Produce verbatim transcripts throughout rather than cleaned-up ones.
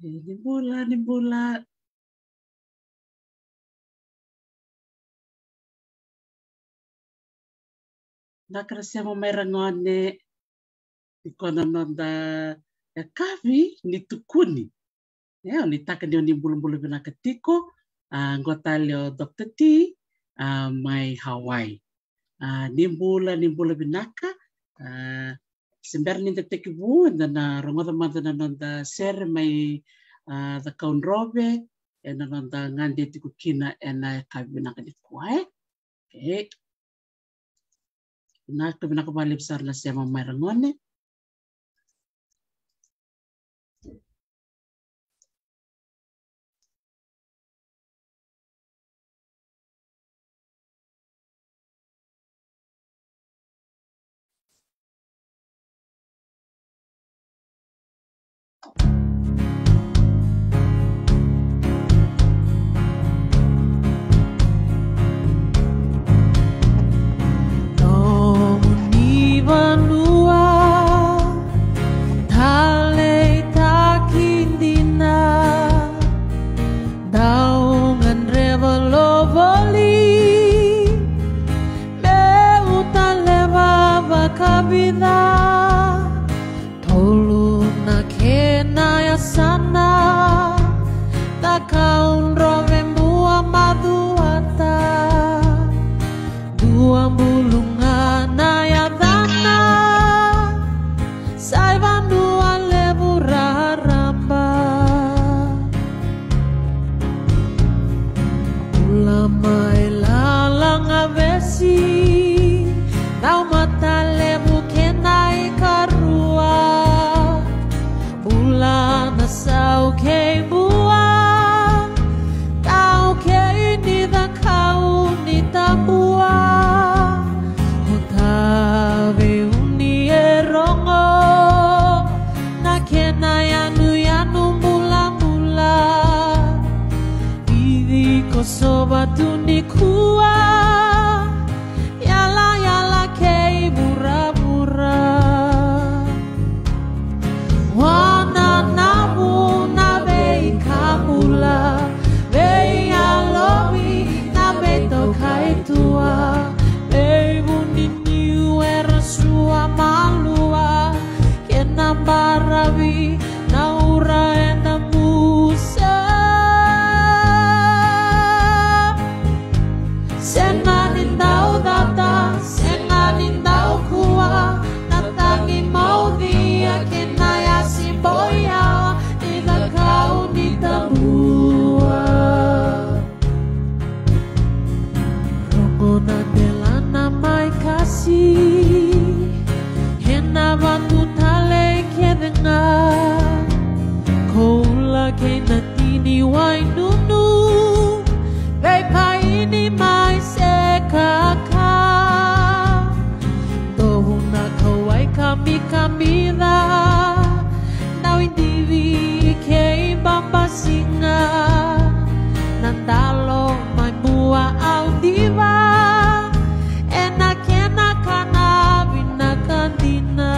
E, ni bula, ni bula. Vinaka na sema mai ragone. Iko na noda yakavi ni tukuni. E, o ni taka ni o ni bulabula vinaka tiko. A, qo tale o Doctor T, a, mai Hawaii. A, ni bula, ni bula vinaka. A, se bera ni da tekivu, eda na rogoca mada na noda sere mai, a, Cakaudrove, ena noda gade tiko kina ena yakavi vinaka nikua, e? Okay. Vinaka, vinaka vakalevu sara na sema mai ragone. Nomuni vanua taleitaki dina, dau gadreva lo voli, meu taleva vakavica. Tolu na kena yasana, Cakaudrove, Bua, Macuata. Dua buluga na yacana, sa i vanua levu raraba. Bula mai Lalagavesi, Caumatalevu kena ikarua. Bula Nasau kei Bua, Tau kei Nacakaunitabua. O Taveuni e rogo na kena yanuyanu bulabula. Viti Kosova tu nikua, yalayala kei vuravura. Wananavu na veika bula, veiyalovi na veitokaitua, veivuniniu era sua malua, kena baravi na ura eda musa. Sega ni dau cata, sega ni dau kua, na tagi maucia kei na yasi boiawa ni Cakaunitabua. Rogo na delana mai Kasi, ena vatu talei kece ga. Koula kei na tini wainunu, veipaini mai Sekaka. Dovu na kauwai kamikamica, Dauidivi kei Babasiga. Na dalo mai Bua au diva, ena kena kana vinaka dina.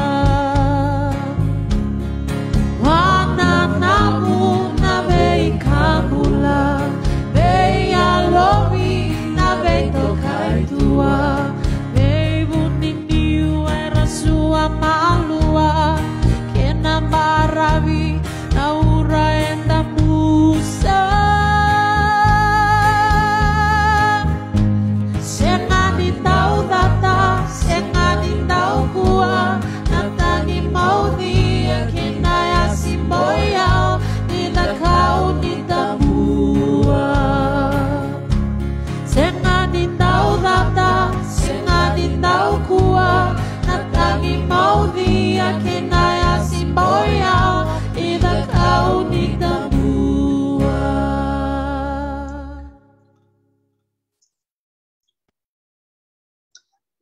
Wananavu na veika bula, veiyalovi na veitokaitua, veivuniniu era sua malua, kena baravi na ura eda musa. Sega ni dau cata, sega ni dau kua, na tagi maucia kei na yasi boiawa ni Cakaunitabua. Sega ni dau cata, sega ni dau kua, na tagi maucia kei na yasi boiawa ni Cakaunitabua.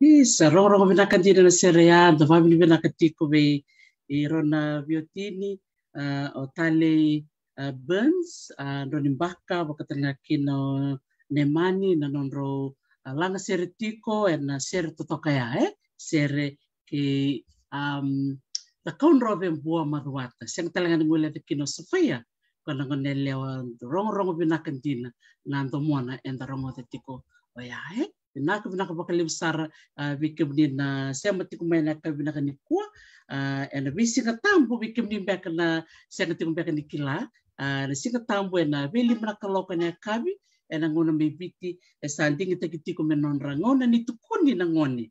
Isa, rogorogo vinaka dina na sere ya, da vakavinavinaka tiko vei ira na veiwatini, a, o Talei, a, Burns, a, Drau ni Baka, vaka talega kina o Nemani, na nodrau, a, lagasere tiko ena sere totoka ya, e? Sere kei, am, Cakaudrove, Bua, Macuata. Sega talega ni guileca kina o Sophia, ko na gone yalewa rogorogo vinaka dina na domona eda rogoca tiko oya, e. Vinaka, vinaka vakalevu sara, a, vei kemuni na sema tiko mai na yakavi vinaka nikua, a, ena veisiga tabu, vei kemuni beka na sega tiko beka ni kila, a, na Siga Tabu ena veilima na kaloko ena yakavi, ena gauna mai Viti e sa digitaki tiko me nodra gauna ni tukuni na gone.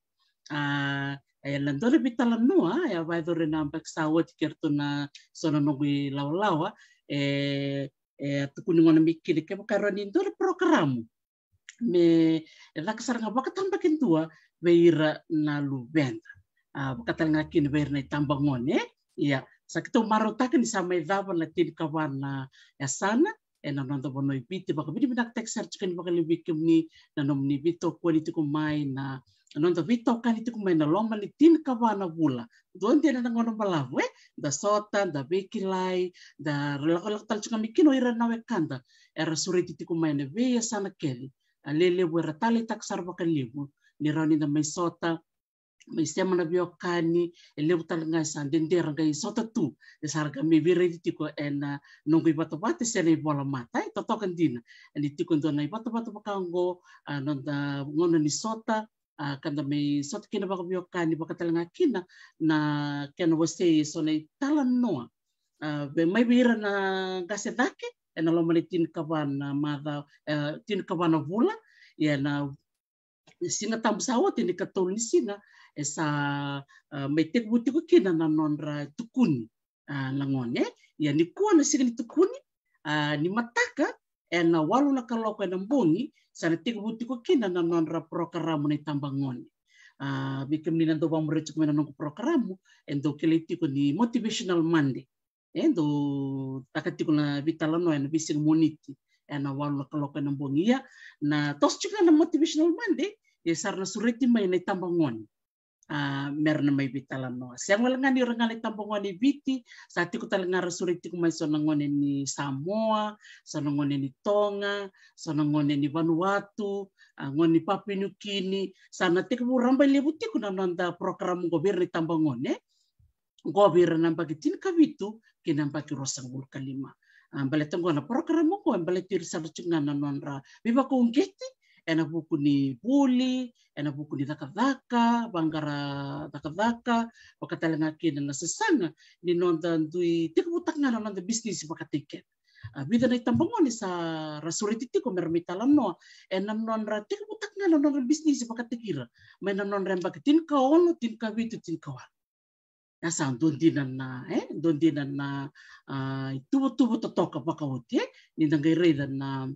A, ena dua na veitalanoa e a vakayacori ena yabaki sa oti kei ratou na so na noqu ilawalawa, e, e a tukuni gona mai kina kevaka e rawa ni dua na porokaramu me, e caka sara ga vakatabakidua vei ira na luveda, a, vakatalega kina vei ira na itabagone. Ia, sa keitou marautaka ni sa mai cava na tinikava na yasana ena noda vanua i Viti. Vakavinavinakataki sara tiko yani vakalevu vei kemuni na nomuni veitokoni tiko mai, na noda veitokani tiko mai na loma ni tinikava na vula. Dua dina na gauna balavu, e, da sota, da veikilai, da lakolako tale tiko mai kina o ira na wekada era sureti tiko mai na veiyasana kece. A, lelevu era taleitaka sara vakalevu ni rawa ni da mai sota, mai sema na veiwekani. E levu tale ga e sa dedera qai sota tu, e sa ra qai mai veiraici tiko ena noqu ivatavata se na ivolamata, e, totoka dina. Ni tiko e dua na ivatavata vaka oqo, a, noda gauna ni sota, a, ka da mai sota kina vakaveiwekani, vakatalega kina na kena wasei e so na italanoa, a, vei, mai vei ira na qase cake ena loma ni tinikava na maca, e, tinikava na vula. Ia na Siga Tabu sa oti, ni katolu ni siga, e sa, a, mai tekivu tiko kina na nodra tukuni, a, na gone. Ia nikua na siga ni tukuni, a, ni mataka ena walu na kaloko ena bogi, sa na tekivu tiko kina na nodra porokaramu na itabagone. A, vei kemuni na dau vakamuria tiko mai na noqu porokaramu, e dau kilai tiko ni Motivational Monday. E dau taka tiko na veitalanoa ena veisiga Moniti ena walu na kaloko ena bogi. Ia, na toso tiko ga na Motivational Monday, ia sa ra na sureti mai na itabagone, a, me ra na mai veitalanoa. Sega wale ga ni ira ga na itabagone i Viti, sa tiko tale ga ra sureti tiko mai so na gone ni Samoa, so na gone ni Toga, so na gone ni Vanuatu, a, gone ni Papua Niu Kini. Sa na tekivu rabailevu tiko na noda porokaramu qo vei ira na itabagone qo vei ira na yabaki tinikavitu kei na yabaki ruasagavulu ka lima. A, baleta qo na porokaramu qo e baleti ira sara tiko ga na nodra veivakauqeti ena vuku ni vuli, ena vuku ni cakacaka, vaqara cakacaka, vakatalega kina na sasaga ni noda dui tekivutaka ga na noda bisinisi vakataki keda. A, vica na itabagone sa ra sureti tiko me ra mai talanoa ena nodra tekivutaka ga na nodra bisinisi vakataki ira mai na nodra yabaki tinikaono, tinikavitu, tinikawalu. Na sa dua dina na, e, dua dina na, a, ituvatuva totoka vakaoti, e, ni da qai raica na,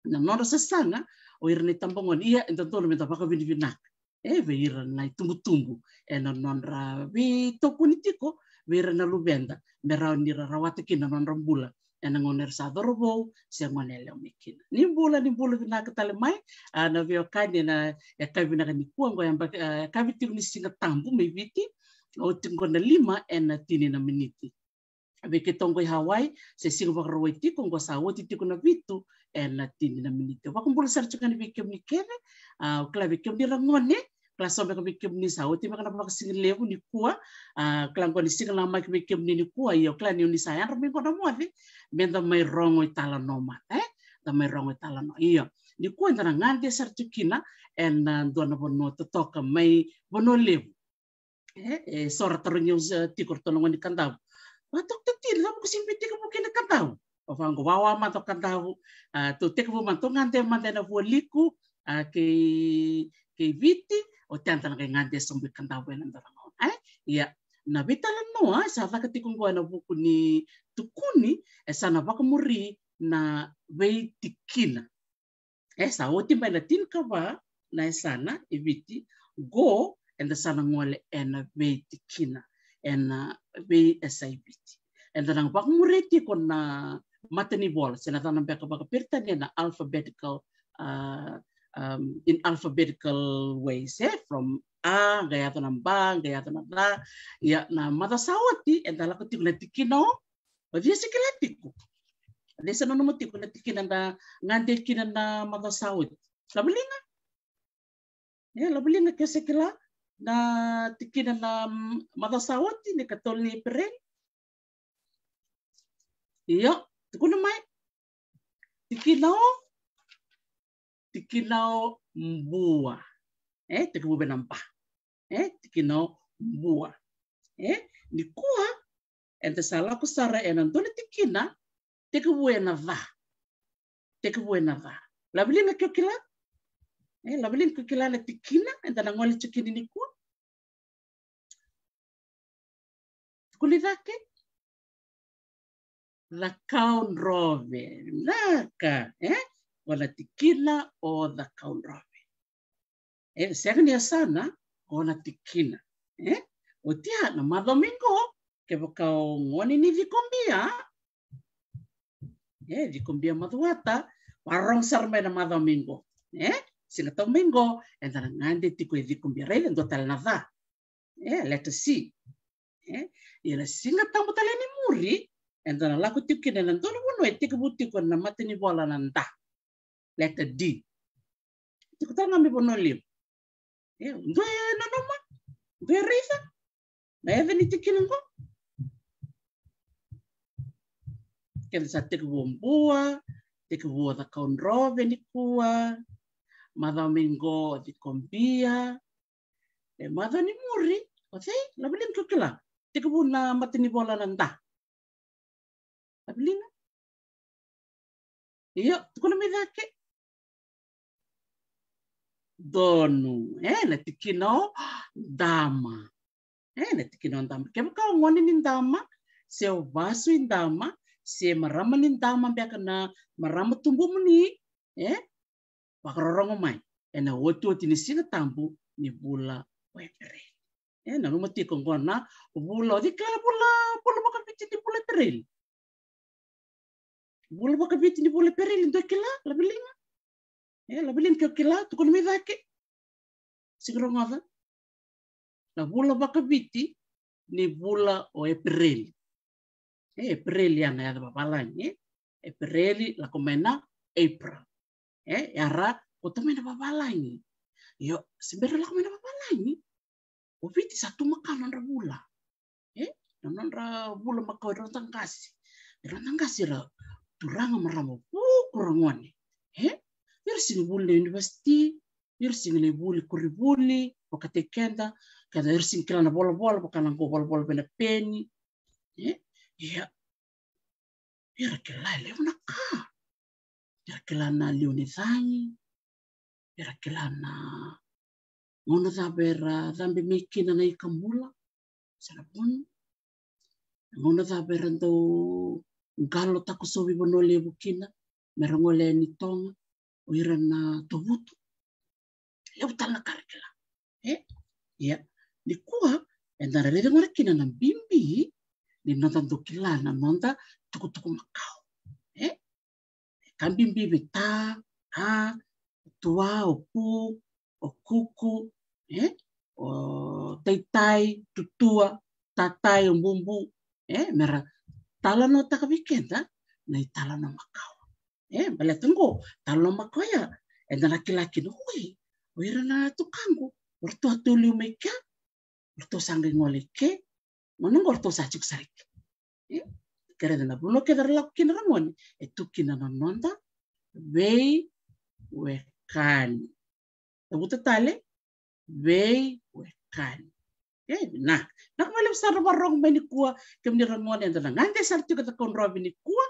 na nodra sasaga o ira na itabagone. Ia, e dodonu me da vakavinavinaka, e, vei ira na itubutubu ena nodra veitokoni tiko vei ira na luveda me rawa ni ra rawata kina na nodra bula ena gauna era sa cauravou se gone yalewa mai kina. Ni bula, ni bula vinaka tale mai, a, na veiwekani ena yakavi vinaka nikua. Qo e yabaki, a, yakavi tiko ni Siga Tabu mai Viti, oti qo na lima ena tini na miniti. Vei keitou qo i Hawaii, se Siga Vakarauwai tiko, qo sa oti tiko na vitu ena tini na miniti. Au vakabula sara tiko yani vei kemuni kece, a, au kila vei kemuni ra gone, kila so beka vei kemuni sa oti beka na vakasigalevu nikua, a, kila qo ni siga namaki vei kemuni nikua, io, kila ni oni sa yadra mai qo na moce me da mai rogo italanoa mada, e? Da mai rogo italanoa. Io, nikua eda na gade sara tiko kina ena, a, dua na vanua totoka mai Vanua Levu. E, e so ra tarogi au, e, tiko ratou na gone ni Kadavu. Vakatoka tiko, cava ko sega ni tekivu kina Kadavu? Au vaqo, wawa mada o Kadavu, a, tou tekivu mada, tou gade mada ena Vualiku, a, kei, kei Viti, oti ya da na qai gade sobu i Kadavu ena dua na gauna, e? Ia, na veitalanoa e sa caka tiko qo ena vuku ni tukuni, e sa na vakamuri na veitikina. E sa oti mai na tinikava na yasana e Viti, qo eda sa na gole ena veitikina, ena vei-, yasa i Viti. Eda na vakamuria tiko na matanivola, se na cava beka vakaperitania na alphabetical, a, um, in alphabetical ways, e? From A, qai yaco na B, qai yaco na C. Ia, na macawa sa oti eda lako tiko na tikina o O cei se kila tiko? O cei se nanuma tiko na tikina da gade kina na macawa sa oti? Lavaliga. E, lavaliga ke o se kila na tikina na, mm, macawa sa oti, na ikatolu ni Epereli. Io, Tukuna mai. Tikina o, tikina o bua. E, tekivu ena ba. E, tikina o bua. E, nikua, eda sa lako sara ena dua na tikina, tekivu ena ca. Tekivu ena ca. Laveliga ke o kila? E, laveliga ke o kila na tikina, eda na gole tiko kina nikua. Tukuni cake. Cakaudrove. Naka, e? O na tikina o Cakaudrove. E, sega ni yasana, o na tikina. E? Oti ya, na macawa mai qo, kevaka o gone ni cikobia, e, cikobia macuata, varogo sara mai na macawa mai qo. E? Siga Tabu mai qo, eda na gade tiko e cikobia. Raica, dua tale na ca. E, letter C. E, ia na Siga Tabu tale ni muri, eda na lako tiko kina ena dua na vanua e tekivu tiko na matanivola na da. Letter D. Tiko tale ga mai Vanua Levu. E, dua e nanuma, dua e raica na yaca ni tikina qo. Keda sa tekivu o bua, tekivu o Cakaudrove nikua, macawa mai qo o cikobia. E, macawa ni muri, o cei? Laveliga ke o kila. Tekivu na matanivola na da. Laveliga. Io, tukuna mai cake. Donu. E, na tikina o dama. E, na tikina o dama. Kevaka o gone ni dama, se o vasu i dama, se marama ni dama beka na marama tubumuni, e, vakarorogo mai ena otioti ni Siga Tabu ni vula o Epereli. E, nanuma tiko qo na vula, o cei kila na vula, vula vakaviti ni vula Epereli? Vula vakaviti ni vula Epereli, dua kila, laveliga? E, laveliga ke o kila, tukuna mai cake. Sega ni rogoca. Na vula vakaviti ni vula o Epereli. E, Epereli ya na yaca vavalagi, e? Epereli, lako mai na April. E, era kauta mai na vavalagi. Io, se bera lako mai na vavalagi, o Viti sa tu makawa nodra vula. E, na nodra vula makawa, era da qase. Era da qase, era turaga, marama, vuku, ra gone. E, era sega ni vuli na university, era sega ni vuli koronivuli, vakataki keda, keda era sega ni kila na volavola, vaka na qo volavola vei na peni. E, ia, era kila e levu na ka. Era kila na liu ni cagi. Era kila na gauna cava era cabe mai kina na ikabula se na vunu. Na gauna cava era dau qalo takosovi Vanua Levu kina, me ra gole yani Toga, o ira na tovutu. Levu tale na ka ra kila. E? Ia, nikua, eda na raica gona kina na bibi ni noda dau kila na noda tukutuku makawa. E? Ka bibi vei ta, a, o tua, o pu, o kuku, e? O taitai, tutua, tatai, o bubu, e? Me ra talanoataka vei keda na italanoa makawa. E, baleta qo, talanoa makawa ya, eda na kila kina, oi, o ira na tukaqu, o ratou a tu liu mai kea, o ratou sa qai gole i ke, gauna qo o ratou sa tiko sara i ke. E, kerei na vanua kece ra lako kina ra gone, e tu kina na noda veiwekani. Cavuta tale, veiwekani. E, vinaka. Vinaka vakalevu sara na vakarorogo mai nikua, kemuni ra gone, eda na gade sara tiko e Cakaudrove nikua.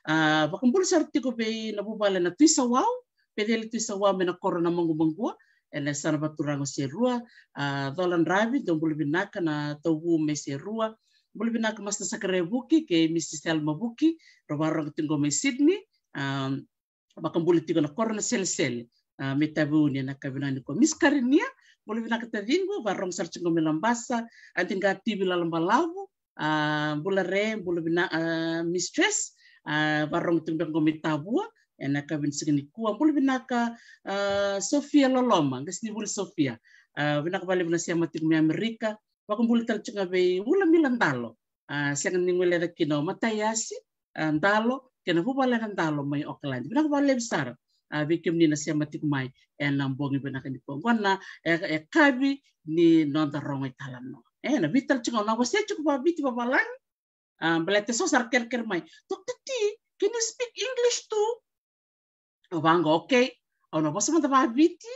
A, vakabula sara tiko vei na vuvale na Tui Sawau, Peceli Tui Sawau mai na koro na Magumagua, ena yasana vakaturaga o Serua. A, Cola Dravi, dou bula vinaka, na tauvu mai Serua. Bula vinaka Master Sakaria Vuki kei Mister Selma Vuki, ra vakarorogo tiko mai Sydney. A, vakabula tiko na koro na Selesele, a, mai Taveuni ena yakavi nikua. Miss Karinia, bula vinaka taciqu, vakarorogo sara tiko mai Labasa. Adi Qativi Lalabalavu, a, bula re, bula vina, a, Mistress, a, vakarorogo tiko beka qo mai Tavua ena yakavi ni siga nikua. Bula vinaka, a, Sofia Loloma, qasenivuli Sofia. A, vinaka vakalevu na sema tiko mai Amerika. Vakabula tale tiko ga vei Ula Mila Dalo. A, sega ni guileca kina o Mataiasi, a, Dalo, kei na vuvale na Dalo mai Okaladi. Vinaka vakalevu sara, a, vei kemuni na sema tiko mai ena bogi vinaka nikua. Qo na, e, e yakavi ni noda rogo italanoa. E, na vei tale tiko, na wasea tiko vakaviti vavalagi. A, baleta so sa ra kerekere mai, Doctor T, Can you speak English too? Au vaqo, okay. Au na vosa mada vakaviti,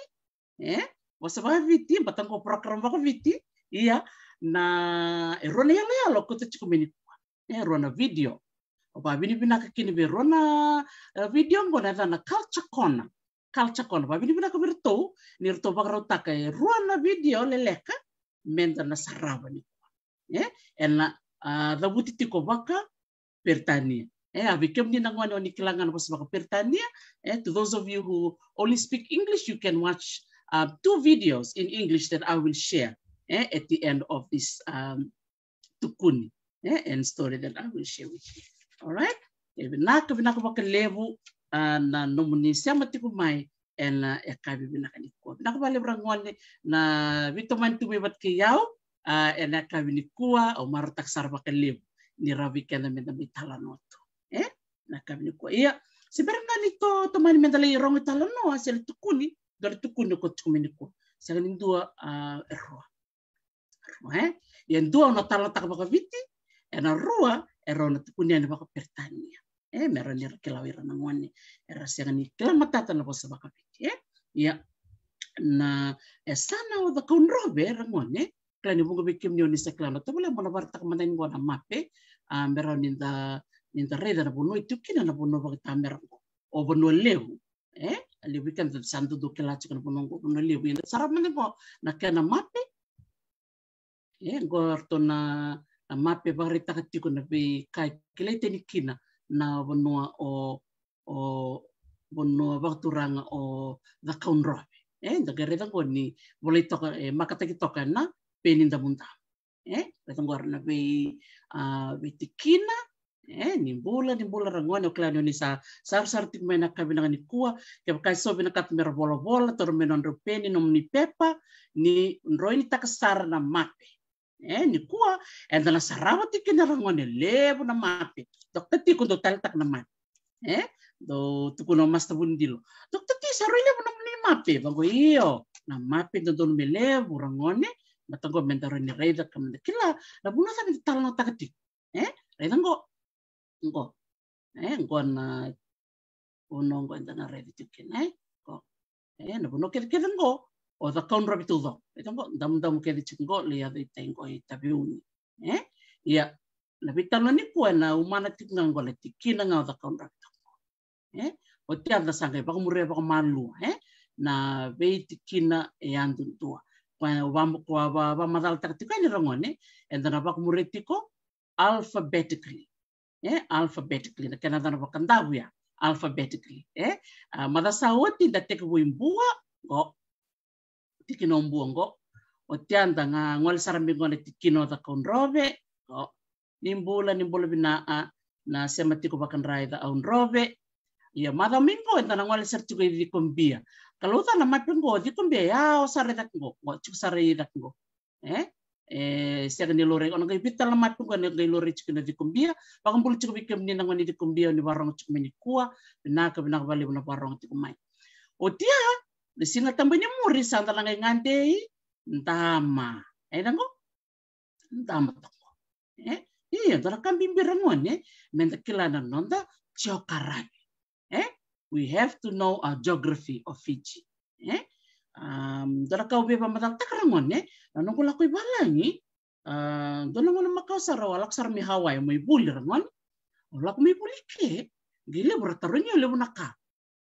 e? Vosa vakaviti, baleta qo program vakaviti. Ia, na, e rua na iyaloyalo au kauta tiko mai nikua. E rua na video. Au vakavinavinaka kina vei rua na, e, video qo na yacana Culture Corner. Culture Corner. Vakavinavinaka vei iratou, ni ratou vakarautaka e rua na video leleka, meda na sarava nikua. E? Ena, a, cavuti tiko vaka Peritania. E, a vei kemuni na gone o ni kila ga na vosa vaka Peritania, e, to those of you who only speak English, you can watch, uh, two videos in English that I will share, e, at the end of this, um, tukuni, e, and story that I will share with you. All right? E vinaka, vinaka vakalevu, a, na nomuni sema tiko mai ena, e, yakavi vinaka nikua. Vinaka vakalevu ragone na veitomani tu mai vata kei au, a, ena yakavi nikua, au marautaka sara vakalevu ni rawa vei keda meda mai talanoa tu. E? Na yakavi nikua. Ia, se bera ga ni to, tomani meda lai rogo italanoa, se lai tukuni, dua na tukuni ko tiko mai nikua. Sega ni dua, a, e rua. Rua, e? Ia dua au na talanoataka vakaviti, ena rua, e rau na tukuni yani vakaperitania. E, me ra ni ra kila o ira na gone era sega ni kila matata na vosa vakaviti, e? Ia, na, e sa na o Cakaudrove, ragone, kila ni vuqa vei kemuni o ni sa kila na tovolea mo na varataka mada ni qo na mape, a, me rau ni da, ni da raica na vanua e tiko kina na vanua vakaitamera qo. O Vanua Levu, e? A levu vei keda sa dodonu kila tiko na vanua qo, Vanua Levu. Ia da sarava mada qo na kena mape, e, qo ratou na, na mape vakaraitaka tiko na veika e kilai tani kina na vanua o, o vanua vakaturaga o Cakaudrove. E, da qai raica qo ni volai toka, e, makataki toka ena peni damudamu. E, raica qo ra na vei, a, veitikina, e, ni bula, ni bula ragone, au kila ni o ni sa sarasara tiko mai na yakavi vinaka nikua, kevaka e so vinakata me ra volavola, taura mai nodrau peni, nomuni pepa, ni droinitaka sara na mape. E, nikua, eda na sarava tiko kina ragone, levu na mape. Doctor T, ko dou taleitaka na mape. E, dou tukuna o Master Vunidilo. Doctor T, sa rui levu nomuni mape, vaqo io. Na mape dodonu me levu ragone, baleta qo meda rui ni raica ka meda kila na vanua cava eda talanoataka tiko. E, raica qo. Qo. E, qo na vanua qo eda na raica tiko kina, e? Qo. E, na vanua kecekece qo, o Cakaudrove taucoko. Raica qo, damudamu kece tiko qo, lai yaco i tai qo i Taveuni. E? Ia, na veitalanoa nikua ena umana tiko ga qo na tikina ga o Cakaudrove taucoko. E? Oti ya da sa qai vakamuria vakamalua, e? Na veitikina e yadudua. Ko a va, ko a va, vakamacalataka tiko yani ragone, eda na vakamuria tiko alphabetically. E, alphabetically, na kena yacana vakadavu ya, alphabetically. E, a, macawa sa oti da tekivu i Bua, qo. Tikina o Bua qo. Oti ya da ga gole sara mai qo na tikina o Cakaudrove, qo. Ni bula, ni bula vina, a, na sema tiko vakadra i Cakaudrove. Ia macawa mai qo eda na gole sara tiko i Cikobia. Ka lauca na mape qo, Cikobia, ya o sara i cake qo, qo, tiko sara i cake qo. E? E, sega ni laurai, o na qai vita la mape qo, na qai laurai tiko na Cikobia. Vakabula tiko vei kemuni na gone Cikobia, o ni varogo tiko mai nikua, vinaka, vinaka vakalevu na varogo tiko mai. Oti ya, na Siga Tabu ni muri, sa da na qai gade i Dama. E, na qo? Dama toka. E? Ia, dua na ka bibi ragone, meda kila na noda geography. E? We have to know our geography of Fiji. E? Um, dua na ka au via vakamacalataka ragone, na noqu lako i valagi, a, dua na gauna makawa sara au a lako sara mai Hawaii, mai vuli ragone. Au lako mai vuli ke, qai levu ra tarogi au levu na ka.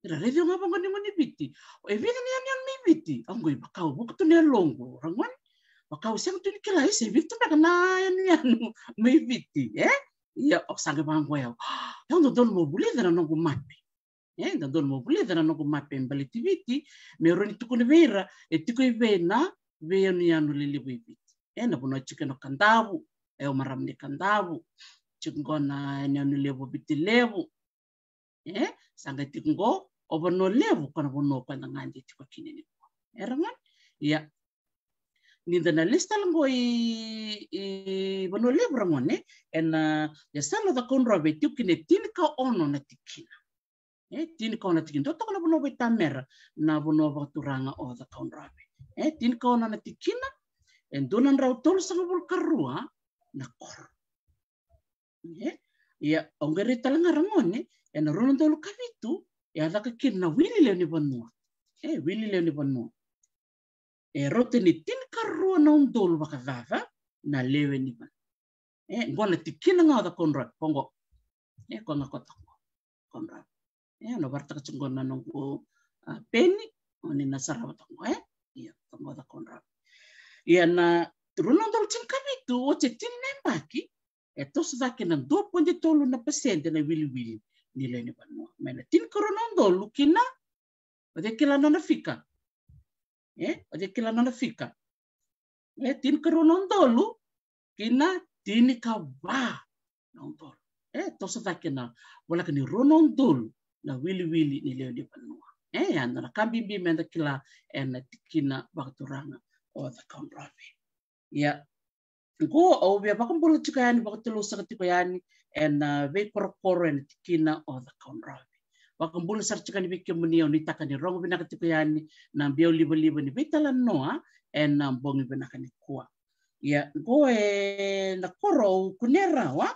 Ra raici au ga vaqo ni gone Viti. E vica na yanuyanu mai Viti? Au qai vaka au vuka tu na yaloqu ragone. Vaka au sega tu ni kila, e se vica tu beka na yanuyanu mai Viti, e? Ia, au sa qai vaqo au. Au dodonu meu vulica na noqu mape. E, dodonu meu vulica na noqu mape e baleti Viti, me rawa ni tukuna vei ira e tiko i vei na veiyanuyanu lelevu i Viti. E, na vanua tiko kina o Kadavu, e, o marama ni Kadavu. Tiko qo na yanuyanu levu o Viti Levu. E, sa qai tiko qo o Vanua Levu, ko na vanua ko eda gade tiko kina nikua. E ragone? Ia. Ni da na lesu tale qo i, i Vanua Levu ragone, ena, a, yasana o Cakaudrove e tiko kina e tinikaono na tikina. E, tinikaono na tikina. Dua toka na vanua vakaitamera na vanua vakaturaga o Cakaudrove. E, tinikaono na tikina, e dua na drau tolusagavulu ka rua na koro. E, Ia, au qai rai tale ga ragone, ena rua na udolu ka vitu, e a caka kina na wili lewe ni vanua. E, wili lewe ni vanua. E rauta ni tinikarua na udolu vakacaca na lewe ni vanua. E, qo na tikina ga o Cakaudrove, qo qo. E, qo ga ko Cakaudrove. E, na vakaraitaka tiko qo na noqu, a, peni, o ni na sarava tiko qo, e? Ia, qo Cakaudrove. Ia na rua na udolu tinikavitu, oti e tini na yabaki, e toso cake na dua poidi tolu na pasede na wiliwili ni lewe ni vanua. Mai na tinikarua na udolu ki na, o cei kila nona fika? E, o cei kila nona fika? E, tinikarua na udolu ki na tinikava na udolu. E, toso cake na voleka ni rua na udolu na wiliwili ni lewe ni vanua. E, ia na ka bibi meda kila ena tikina vakaturaga o Cakaudrove. Ia, qo au via vakabula tiko yani, vakatulou saka tiko yani ena veikorokoro ena tikina o Cakaudrove. Vakabula sara tiko yani vei kemuni, au nuitaka ni rogo vinaka tiko yani na biau livaliva ni veitalanoa ena bogi vinaka nikua. Ia, qo e na koro au kunea rawa,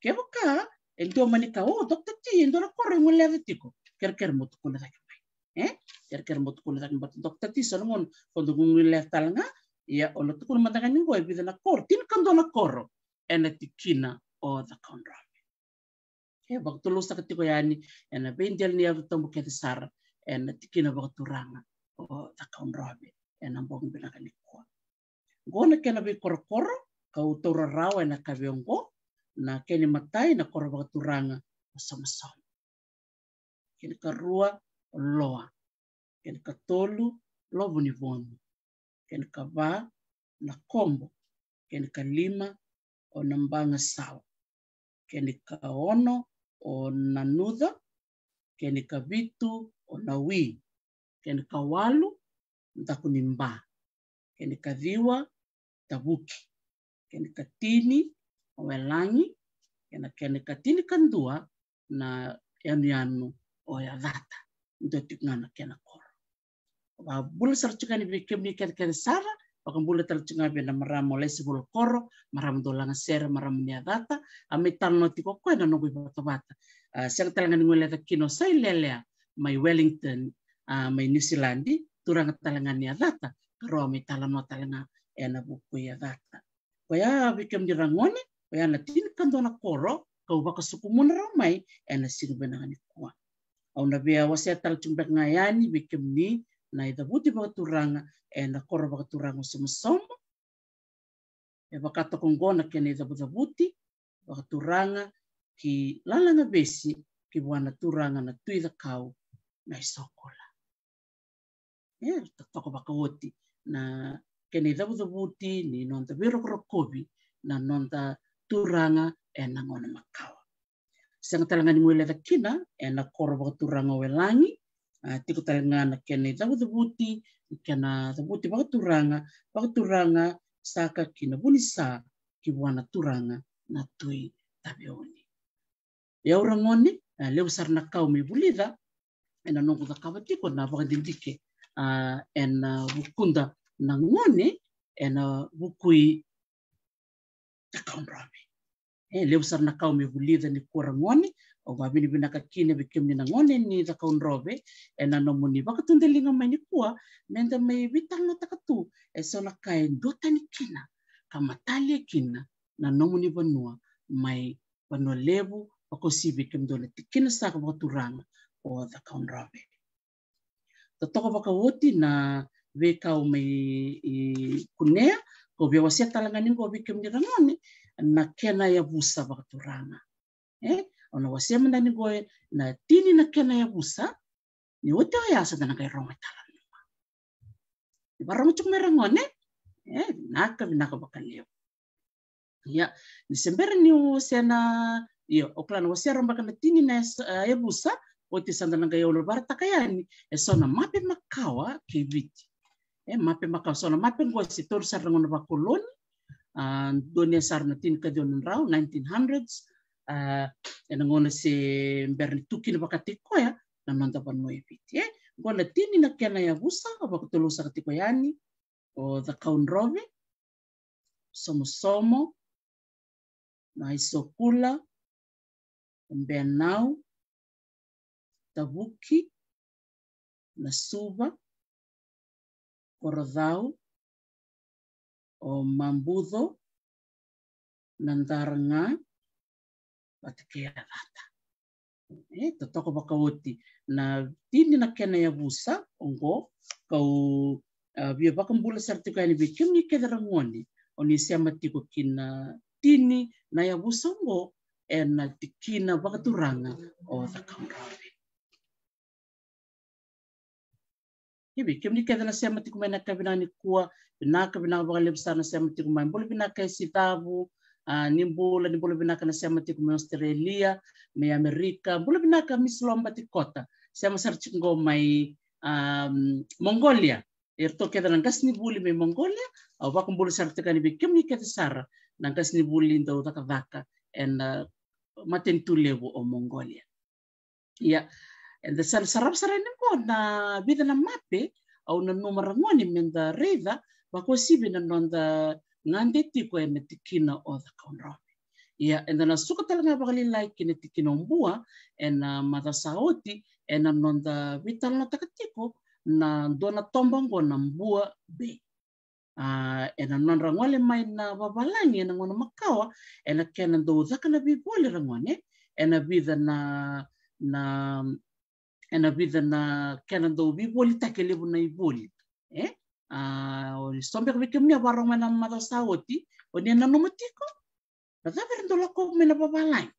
kevaka e dua mani kaya, o, Dokta T, e dua na koro e guilecavi tiko, kerekere mo tukuna cake mai. E? Kerekere mo tukuna cake mai, Dokta T, so na gauna ko dau guilecavi tale ga. Ia, au na tukuna mada ga ni qo e vica na koro, tinikadua na koro ena tikina o Cakaudrove. E vakatulou saka tiko yani ena veidela ni Yalo Tabu kece sara ena tikina vakaturaga o Cakaudrove ena bogi vinaka nikua. Qo na kena veikorokoro kau taura rawa ena kavi oqo. Na kena imatai na koro vakaturaga o Somosomo. Kena ikarua o Loa. Kena ikatolu o Lovonivoni. Kena ikava o Nakobo. Kena ikalima o Nabagasawa. Kena ikaono o Nanuca. Kena ikavitu o Nawi. Kena ikawalu o Dakuniba. Kena ikaciwa o Tavuki. Kena ikatini o Welagi. Kena, kena ikatinikadua na yanuyanu o Yacata. Dua tiko ga na kena koro. Vakabula sara tiko yani vei kemuni kecekece sara, vakabula tale tiko ga vei na marama o Laisivulokoro, marama dau lagasere, marama ni Yacata, a mai talanoa tiko o koya ena noqu ivatavata. A, sega tale ga ni guileca kina o Sailelea mai Wellington, a, mai Niusiladi, turaga tale ga ni Yacata, ka rau a mai talanoa tale ga ena vuku i Yacata. Koya vei kemuni ragone, koya na tinikadua na koro kau vakasokumuna rawa mai ena siga vinaka nikua. Au na via wasea tale tiko beka ga yani vei kemuni na icavuti vakaturaga ena koro vakaturaga o Somosomo. E vaka toka oqo na kena icavucavuti vakaturaga ki Lalagavesi ki vua na turaga na Tui Cakau na Isokula. E totoka vakaoti na kena icavucavuti ni noda veirokorokovi na noda turaga ena gauna makawa. Sega tale ga ni guileca kina ena koro vakaturaga o Welagi, a, tiko tale ga na kena icavucavuti, kena cavuti vakaturaga, vakaturaga saka ki na Vunisa ki vua na turaga na Tui Taveuni. Ia au ragone, a, levu sara na ka au mai vulica ena noqu cakava tiko na vakadidike, a, ena vukuda na gone ena vuku i Cakaudrove. E levu sara na ka au mai vulica nikua ragone, au vakavinavinaka kina vei kemuni na gone ni Cakaudrove ena nomuni vakatudaliga mai nikua, meda mai veitalanoataka tu eso na ka e duatani kina ka matalia kina na nomuni vanua mai Vanua Levu, vakauasivi kemudou na tikina saka vakaturaga o Cakaudrove. Totoka vakaoti na veika au mai, i, kunea, kau via wasea tale ga ni qo vei kemuni ragone na kena yavusa vakaturaga. E, au na wasea mada ni qo na tini na kena yavusa, ni oti oya sa da na qai rogo e tale na. Ni vakarorogo tiko mai ragone, e, vinaka, vinaka vakalevu. Ia, ni se bera niu wasea na, io, au kila na wasea rawa beka na tini na, e, yavusa, oti sa da na qai, au na vakaraitaka yani eso na mape makawa kei Viti. E, mape makawa, so na mape qo se tauri sara na gauna vakoloni, a, donuya sara na tinikaciwa na drau, nineteen hundreds, a, ena gauna se bera ni tu kina vakataki koya na noda vanua e Viti. E, qo na tini na kena yavusa, au vakatulou saka tiko yani, o Cakaudrove, Somosomo, na Isokula, Benau, Tavuki, Nasuva, Korocau, o Mabuco, Nadaraga, vata kei Yacata. E totoka vakaoti na tini na kena yavusa oqo, kau a, via vakabula sara tiko yani vei kemuni kece ragone o ni sema tiko ki na tini na yavusa oqo ena tikina vakaturaga o Cakaudrove. Ia vei kemuni kece na sema tiko mai na ka vinaka nikua, vinaka, vinaka vakalevu sara na sema tiko mai. Bula vinaka e Sicavu, a, ni bula, ni bula vinaka na sema tiko mai Australia, mai Amerika. Bula vinaka Miss Lomba Tikota, sema sara tiko qo mai, a, Mongolia. Eratou kece na qasenivuli mai Mongolia, au vakabula sara tiko yani vei kemuni kece sara na qasenivuli dau cakacaka ena, a, matanitu levu o Mongolia. Ia, eda sa sarava sara yani qo na vica na mape au nanuma ragone meda raica, vakauasivi na noda gade tiko ena tikina o Cakaudrove. Ia, eda na suka tale ga vakalailai ki na tikina o Bua ena macawa sa oti, ena noda veitalanoataka tiko na dua na toba oqo na Bua Bay. A, ena nodra gole mai na vavalagi ena gauna makawa, ena kena dau caka na veivoli ragone, ena vica na, na, ena vica na kena dau veivolitaki e levu na ivoli. E? A, o ni so beka vei kemuni a vakarorogo mai na macawa sa oti, o ni a nanuma tiko. Na cava era dau lakova mai na vavalagi?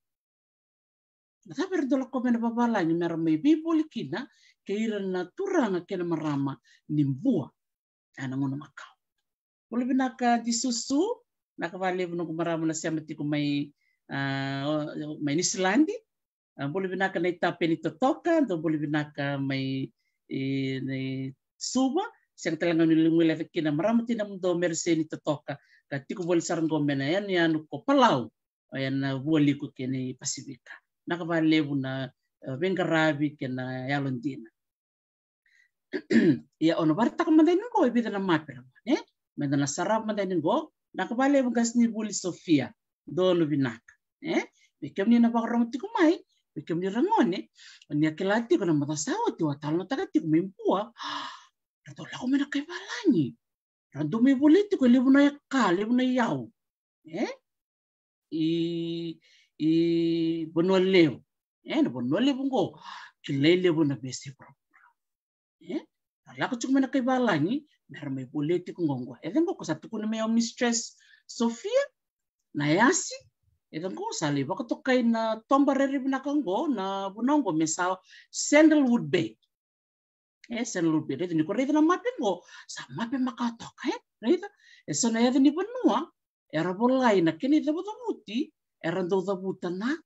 Na cava era dau lakova mai na vavalagi mera mai veivoli kina kei ira na turaga kei na marama ni Bua ena gauna makawa? Bula vinaka Disusu, vinaka vakalevu noqu marama na sema tiko mai, a, o, mai Niusiladi. A, bula vinaka na itape ni totoka, dou bula vinaka mai, e, ni Suva. Sega tale ga ni guileca kina marama tinamudou Merisei ni totoka, ka tiko voli sara qo mai na yanuyanu ko Palau, o ena Vualiku kei na Pasifika. Vinaka vakalevu na, e, veiqaravi kei na yalodina. Ia, o na vakaraitaka mada yani qo e vica na mape ragone, e? Meda na sarava mada yani qo. Vinaka vakalevu qasenivuli Sofia, donu vinaka, e? Vei kemuni na vakarorogo tiko mai, vei kemuni ragone, o ni a kila tiko na macawa sa oti au a talanoataka tiko mai Bua, ra dau lako mai na kai valagi. Ra dau mai voli tiko e levu na eka, levu na iyau. E? I, i Vanua Levu. E, na Vanua Levu qo, kilai levu na veiyasai vuravura. E? Ra lako tiko mai na kai valagi mera mai volia tiko qo, qo. E cake qo, ko sa tukuna mai o Mistress Sofia Nayasi. E cake qo, sa lai vakatokai na toba rairai vinaka qo, na vanua qo me sa Sandalwood Bay. E, Sandalwood Bay. Raica, ni ko raica na mape qo, sa mape makawa toka, e? Raica, e so na yaca ni vanua era volai na kena icavucavuti, era dau cavuta na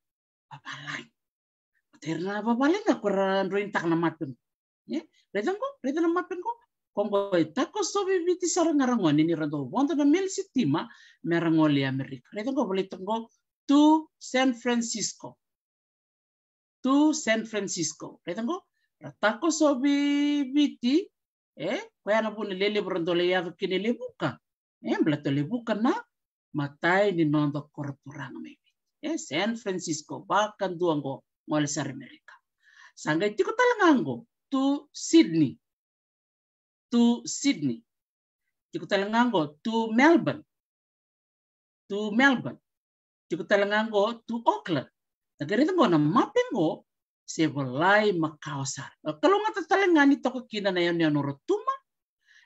vavalagi. Oti ira na vavalagi ga ko era droinitaka na mape qo. E? Raica qo, raica na mape qo. Ko qo e takosovi Viti sara ga ragone ni ra dau vodo na meli sitima mera gole i Amerika. Raica qo, volai toka qo, to San Francisco. To San Francisco. Raica qo, ra takosovi Viti, e, koya na vuna lelevu ra dau lai yaco kina e Levuka. E, baleta o Levuka na matai ni noda koro turaga mai Viti. E, San Francisco, vakadua qo, gole sara i Amerika. Sa qai tiko tale ga qo, to Sydney. To Sydney. Tiko tale ga qo, to Melbourne. To Melbourne. Tiko tale ga qo, to Auckland. Da qai raica qo na mape qo, se volai makawa sara. Kalougata tale ga ni toka kina na yanuyanu o Rotuma.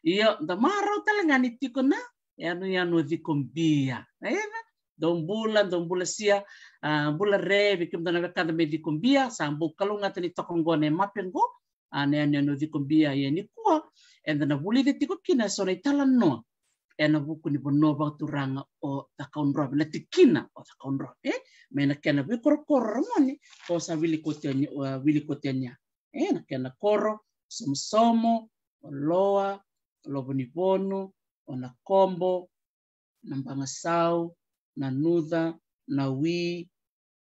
Io, da marau tale ga ni tiko na yanuyanu o Cikobia. Raica? Dou bula, dou bula sia, a, bula re vei kemudou na wekada mai Cikobia, sa bau kalougata ni toka qo na mape qo, a, na yanuyanu o Cikobia. Ia nikua, eda na vulica tiko kina e so na italanoa ena vuku ni vanua vakaturaga o Cakaudrove, na tikina o Cakaudrove, e? Mai na kena veikorokoro ragone, ko sa wili kote yani, a, wili kote yani, e? Na kena koro, Somosomo, Oloa, Lovo ni Vonu, o Nakobo, Nabagasau, Nanuca, Nawi,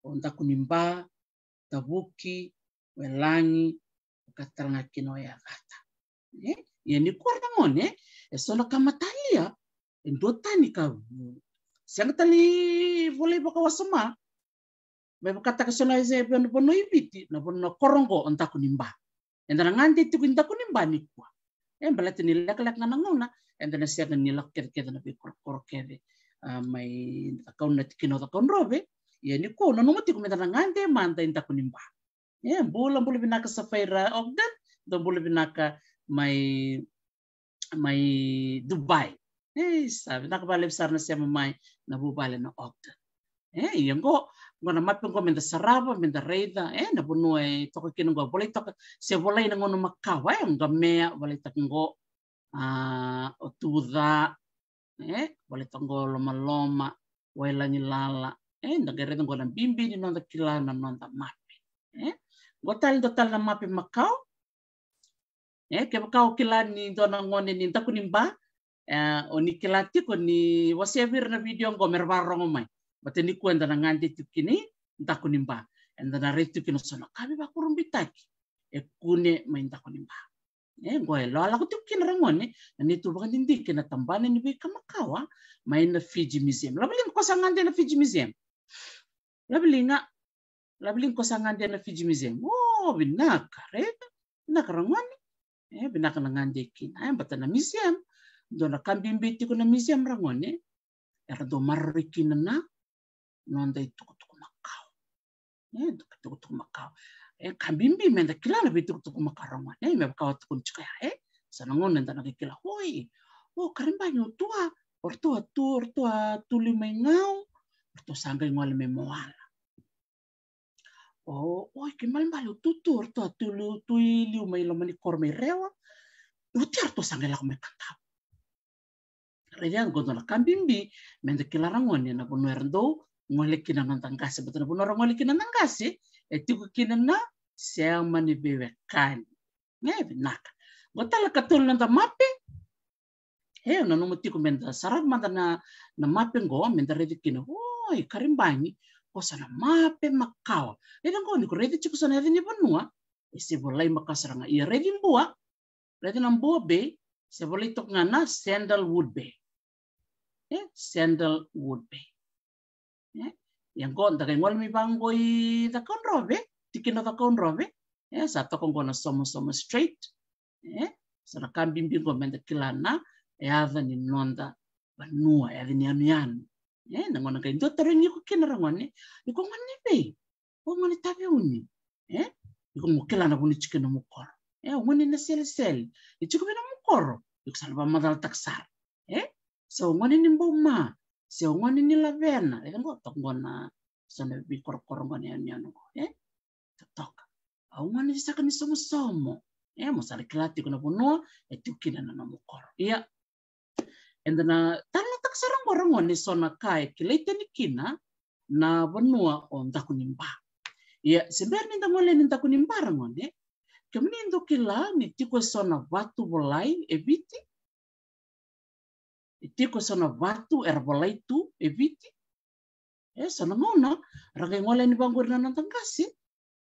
o Dakuniba, Tavuki, Welagi, vaka tale ga kina o Yacata. E? Ia nikua ragone, e so na ka matalia, e duatani ka sega tale ni volai vakawasoma, me vakataka so na vanua i Viti, na vanua koro oqo o Dakuniba. Eda na gade tiko i Dakuniba nikua. E baleta ni lekaleka ga na gauna eda na sega ni lako kecekece na veikorokoro kece, a, mai Cakaudrove, na tikina o Cakaudrove. Ia nikua au nanuma tiko meda na gade mada i Dakuniba. E bula, bula vinaka Safaira Ogden, dou bula vinaka mai mai Dubai. E sa vinaka vakalevu sara na sema mai na vuvale na Ogden. E ia oqo, oqo na mape oqo meda sarava, meda raica, e na vanua e toka kina oqo, volai toka, se volai na gauna makawa, e o Qamea, volai toka oqo, a, o Tuca, e volai toka oqo Lomaloma, Wailagilala, e da qai raica oqo na bibi ni noda kila na noda mape. E oqo tale, dua tale na mape makawa, E, kevaka o kila ni dua na gone ni Dakuniba, e, o ni kila tiko ni wasea vei ira na vidio oqo me ra vakarorogo mai. Baleta nikua eda na gade tiko kina i Dakuniba. Eda na raica tiko kina so na ka veivakurabuitaki e kune mai Dakuniba. E, oqo e lako tiko kina ragone na neitou vakadidike na tabana ni veika makawa mai na Fiji Museum. Laveliga ko sa gade na Fiji Museum. Laveliga, laveliga ko sa gade na Fiji Museum. O, vinaka, raica. Vinaka ragone. E, vinaka na gade kina. E, baleta na museum, dua na ka bibi tiko na museum ragone, era dau maroroi kina na noda itukutuku makawa. E, itukutuku makawa. E, ka bibi meda kila na veitukutuku makawa ragone. E, me vaka au tukuna tiko ya, e. Sa na gauna eda na qai kila, oi, o Karibagi, o tua, o ratou a tu, o ratou a tu liu mai Gau, o ratou sa qai gole mai Moala. O, oi, kei Malebale, o tu, tu, o ratou a tu liu, tu i liu mai loma ni koro mai Rewa. Oti ya o ratou sa qai lako mai Kadavu. Raica, oqo dua na ka bibi meda kila ragone, na vanua era dau gole kina na noda qase, baleta na vanua era gole kina na qase e tiko kina na sema ni veiwekani. E, vinaka. Oqo tale na ikatolu ni noda mape. E, au nanuma tiko meda sarava mada na, na mape oqo, meda raica kina. Oi, Karibagi, ko sa na mape makawa. Raica oqo, ni ko raica tiko so na yaca ni vanua, e se volai makawa sara ga. Ia raici Bua, raici na Bua Bay, se volai toka ga na Sandalwood Bay. E, Sandalwood Bay. E, ia oqo da qai gole mai vaqo i Cakaudrove, tikina o Cakaudrove. E, sa toka oqo na Somosomo Strait. E, sa na ka bibi oqo meda kila na yaca ni noda vanua, yaca ni yanuyanu. E, na gauna qai dua tarogi iko kina ragone, iko gone ni vei? O gone Taveuni. E, iko mo kila na vanua tiko kina nomu koro. E, o gone Naselesele. E tiko vei nomu koro, iko sa na vakamacalataka sara. E, se o gone ni Bauma, se o gone ni Lavena. E, oqo toka oqo na so na veikorokoro oqo na yanuyanu oqo. E, totoka. Au gone ni saka ni Somosomo. E, mo sa na kila tiko na vanua e tiko kina na nomu koro. Ia, eda na talanoataka sara oqo ragone so na ka e kilai tani kina na vanua o Dakuniba. Ia, se bera ni da gole yani Dakuniba ragone, kemuni dou kila ni tiko e so na vatu volai e Viti? E tiko e so na vatu era volai tu e Viti. E, so na gauna ra qai gole yani vaqori na noda qase,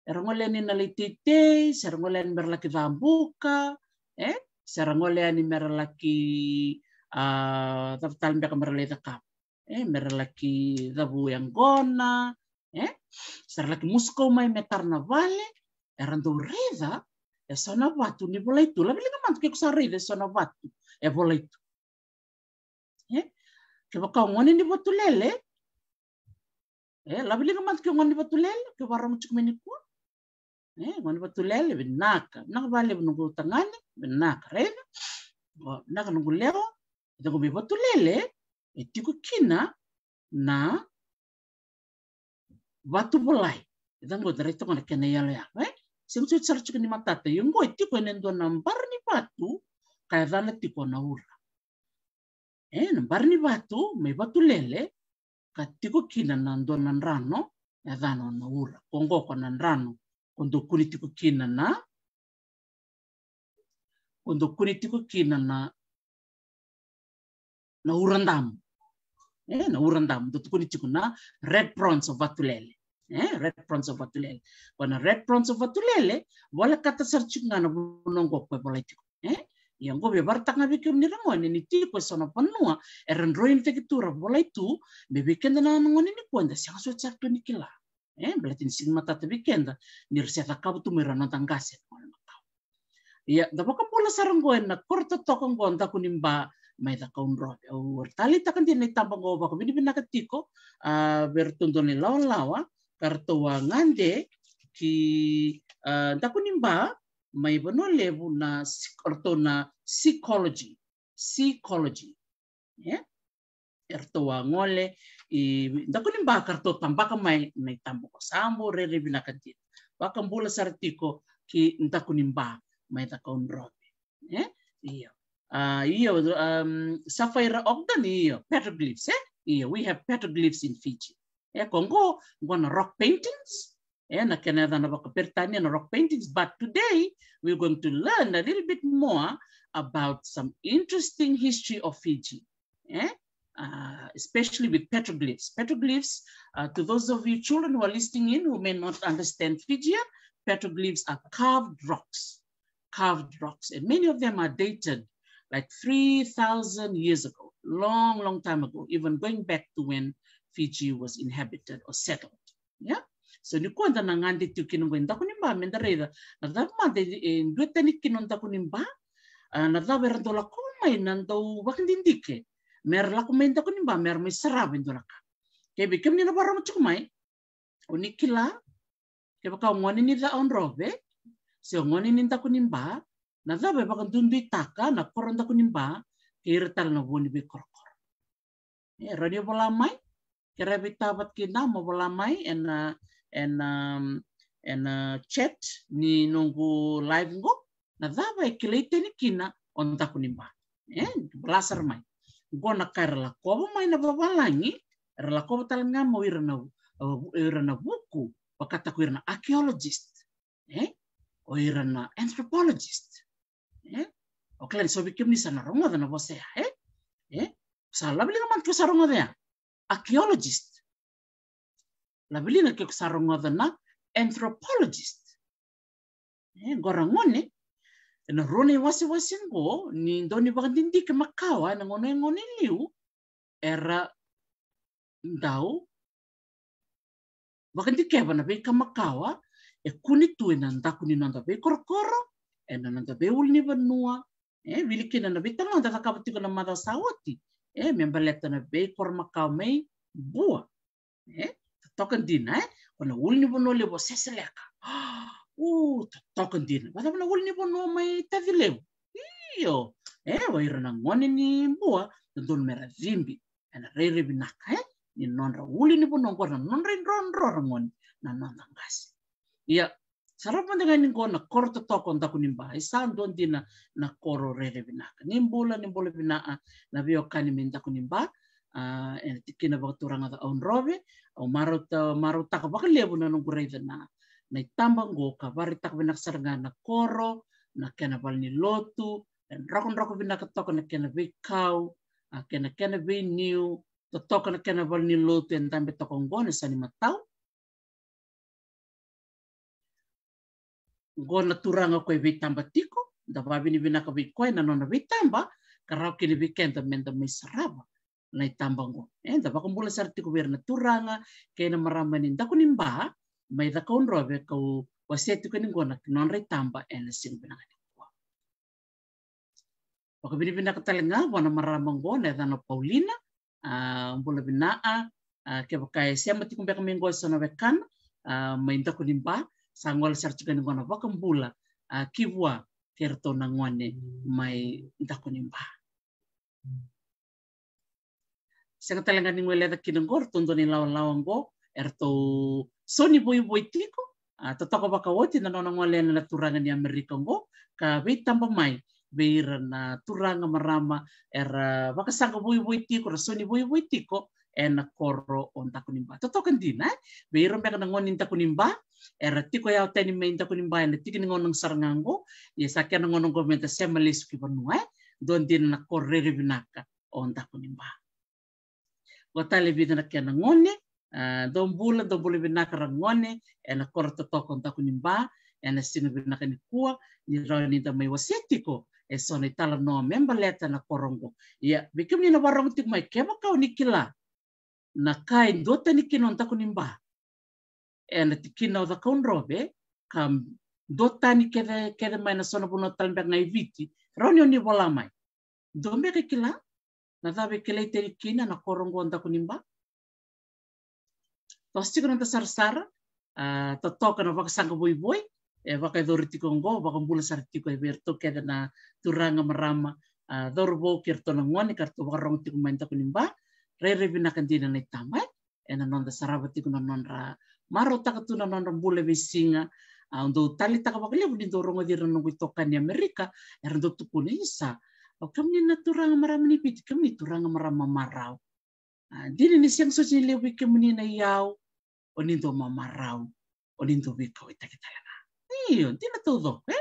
era gole yani na lai teitei, se ra gole yani me ra laki cabuka, e, se ra gole yani me ra laki, a, cava tale beka me ra lai cakava. E, me ra laki cavu yaqona, e, se ra laki musu kau mai me tara na vale, era dau raica e so na vatu ni volai tu. Laveliga mada ke ko sa raica e so na vatu e volai tu. E, kevaka o gone ni Vatulele, e, laveliga mada ke o gone ni Vatulele, ke vakarorogo tiko mai nikua. E, gone ni Vatulele, vinaka. Vinaka vakalevu noqu tagane, vinaka, raica. O, vinaka noqu lewa, e, noqu mai Vatulele, e tiko kina na vatu volai. E caqo, da raica toka na kena iyaloyalo, e? Sega soti sara tiko ni matata. Ia oqo e tiko ena dua na bara ni vatu ka yacana tiko o Naura. E, na bara ni vatu mai Vatulele ka tiko kina na dua na drano yacana o Naura. Ko oqo ko na drano ko dau kune tiko kina na, ko dau kune tiko kina na na uradamu. E, na uradamu, dau tukuni tiko na red prawns of Vatulele. E, red prawns of Vatulele. Ko na red prawns of Vatulele, volekata sara tiko ga na vanua oqo ko e volai tiko. E, ia oqo via vakaraitaka ga vei kemuni ragone ni tiko e so na vanua era droinitaki tu, ra volai tu, me vei keda na gone nikua eda sega soti sara tu ni kila. E baleta ni sega ni matata vei keda ni ra se cakava tu mai ira na noda qase ena gauna makawa. Ia, da vakabula sara oqo ena koro totoka oqo, Dakuniba mai Cakaudrove. Au taleitaka dina na itaba oqo, vakavinavinaka tiko a vei iratou dua na ilawalawa ka ratou a gade ki a Dakuniba mai Vanua Levu, na psych-, ratou na psychology, psychology. E eratou a gole i Dakuniba ka ratou tabaka mai na itaba oqo. Sa bau rairai vinaka dina. Vakabula sara tiko ki Dakuniba mai Cakaudrove. E io. A io, um, Safaira Ogden, io, petroglyphs, e? Io, we have petroglyphs in Fiji. E ko oqo, oqo na rock paintings, e na kena yacana vakaperitania na rock paintings, but today we're going to learn a little bit more about some interesting history of Fiji, e? Uh, especially with petroglyphs. Petroglyphs, uh, to those of you children who are listening in who may not understand Fijian, petroglyphs are carved rocks, carved rocks, and many of them are dated like three thousand years ago, long, long time ago, even going back to when Fiji was inhabited or settled. Ia, so nikua da na gade tiko kina oqo i Dakuniba me da raica na cava mada e dua tani kina o Dakuniba. A, na cava era dau lako mai na dau vakadidike me ra lako mai Dakuniba me ra mai sarava e dua na ka. Kei vei kemuni na vakarorogo tiko mai, o ni kila, kevaka o gone ni Cakaudrove se o gone ni Dakuniba, na cava e vakaduiduitaka na koro Dakuniba kei ira tale na vua ni veikorokoro? E rawa ni o vola mai, ke rawa vei tavata kina mo vola mai ena, ena, ena chat ni noqu live qo. Na cava e kilai tani kina o Dakuniba? E vola sara mai. Qo na ka era lakova mai na vavalagi, era lakova tale ga mai o ira na, o ira na vuku, vakataka o ira na archaeologist, e, o ira na anthropologist. E o kila ni so vei kemuni sa na rogoca na vosa ya, e, e sa laveliga mada ke sa rogoca ya archaeologist. Laveliga ke sa rogoca na anthropologist. E qo ra gone, ena rua na iwasewase qo ni dau ni vakadidike makawa ena gauna e gone liu, era dau vakadikeva na veika makawa e kune tu ena daku ni noda veikorokoro, ena noda veiulunivanua. E wili kina na veitalanoa da cakava tiko na macawa sa oti, e me baleta na veikoro makawa mai Bua. E totoka dina, e ko na ulunivanua levu o Seseleka. U totoka dina. Vacava na ulunivanua mai Tacilevu? Io, e o ira na gone ni Bua dodonu me ra cibi ena rairai vinaka, e, ni nodra ulunivanua qo, na nodra idrodro ra gone, na noda qase. Ia, sarava mada ga ni qo na koro totoka o Dakuniba, e sa dua dina na koro rairai vinaka. Ni bula, ni bula vina na veiwekani mai Dakuniba, a, ena tikina vakaturaga o Cakaudrove. Au marauta, marautaka vakalevu na noqu raica na, na itaba qo ka vakaraitaka vinaka sara ga na koro, na kena valenilotu, e drokadroka vinaka toka na kena veikau, a, kei na kena veiniu, totoka na kena valenilotu e dabe toka qo ena yasa ni matau. Qo na turaga ko e veitaba tiko, da vakavinavinaka vei koya na nona veitaba, ka rawa kina vei keda me da mai sarava na itaba qo. E da vakabula sara tiko vei ira na turaga kei na marama ni Dakuniba mai Cakaudrove, kau wasea tiko yani qo na nodra itaba ena siga vinaka nikua. Vakavinavinaka tale ga vua na marama qo, na yacana o Paulina. A, bula vina, a, kevaka e sema tiko beka mai qo eso na wekana, a, mai Dakuniba, sa gole sara tiko yani qo na vakabula, a, ki vua kei ratou na gone mai Dakuniba. Sega tale ga ni guileca kina qo, ratou dua na ilawalawa qo eratou so ni voivoi tiko. A, totoka vakaoti na nona gole yani na turaga ni Amerika qo, ka veitaba mai vei ira na turaga, marama era vakasaqa voivoi tiko, ra so ni voivoi tiko ena koro o Dakuniba. Totoka dina, e? Vei ira beka na gone ni Dakuniba era tiko yawa tani mai Dakuniba ena tiki ni gauna sara ga qo, ia sa kena gauna qo me da sema lesu ki vanua, e? Dua dina na koro rairai vinaka o Dakuniba. Qo tale e vica na kena gone, a, dou bula, dou bula vinaka ra gone ena koro totoka o Dakuniba ena siga vinaka nikua, ni rawa ni da mai wasea tiko eso na italanoa me baleta na koro qo. Ia, vei kemuni na vakarorogo tiko mai, kevaka o ni kila na ka e duatani kina o Dakuniba, ena tikina o Cakaudrove, ka dua tani kece, kece mai na so na vanua tale beka ga i Viti, rawa ni o ni vola mai. Dua beka e kila na cava e kilai tani kina na koro oqo Dakuniba? Toso tiko na noda sarasara, a, totoka na vakasaqa voivoi e vakayacori tiko oqo, vakabula sara tiko e vei iratou kece na turaga, marama, a, cauravou kei iratou na gone ka ratou vakarogo tiko mai Dakuniba. Rairai vinaka dina na itaba, e, ena noda sarava tiko na nodra marautaka tu na nodra bula e veisiga. A, au dau taleitaka vakalevu ni dau rogoci ira na noqu itokani Amerika, era dau tukuna, "Isa, o kemuni na turaga, marama ni Viti, kemuni turaga, marama marau. A, dina ni sega soti ni levu vei kemuni na iyau, o ni dau mamarau, o ni dau veikauwaitaki tale ga." Io, dina taucoko, e?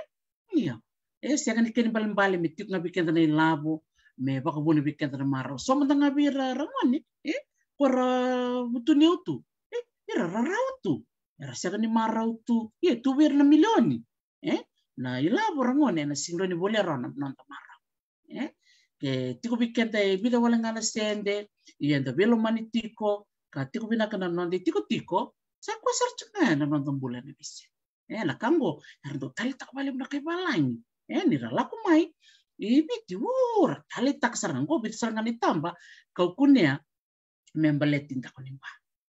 Io. E sega ni kena ibalebale me tiko ga vei keda na ilavo me vakavuna vei keda na marau. So mada ga vei ira ragone, e? Ko ra vutuniyau tu, e? Ira rarawa tu, era sega ni marau tu. Ia, tu vei ira na milioni, e? Na ilavo, ragone, ena sega ni rawa ni volia rawa na noda marau. E? Ke tiko vei keda e vica wale ga na sede, ia eda veilomani tiko, ka tiko vinaka na noda itikotiko, sa koya sara tiko ga na noda bula ena veisiga. E, na ka oqo era dau taleitaka vakalevu na kai valagi. E, ni ra lako mai i Viti, u, ra taleitaka sara ga oqo, Viti sara ga na itaba kau kunea me baleti Dakuniba.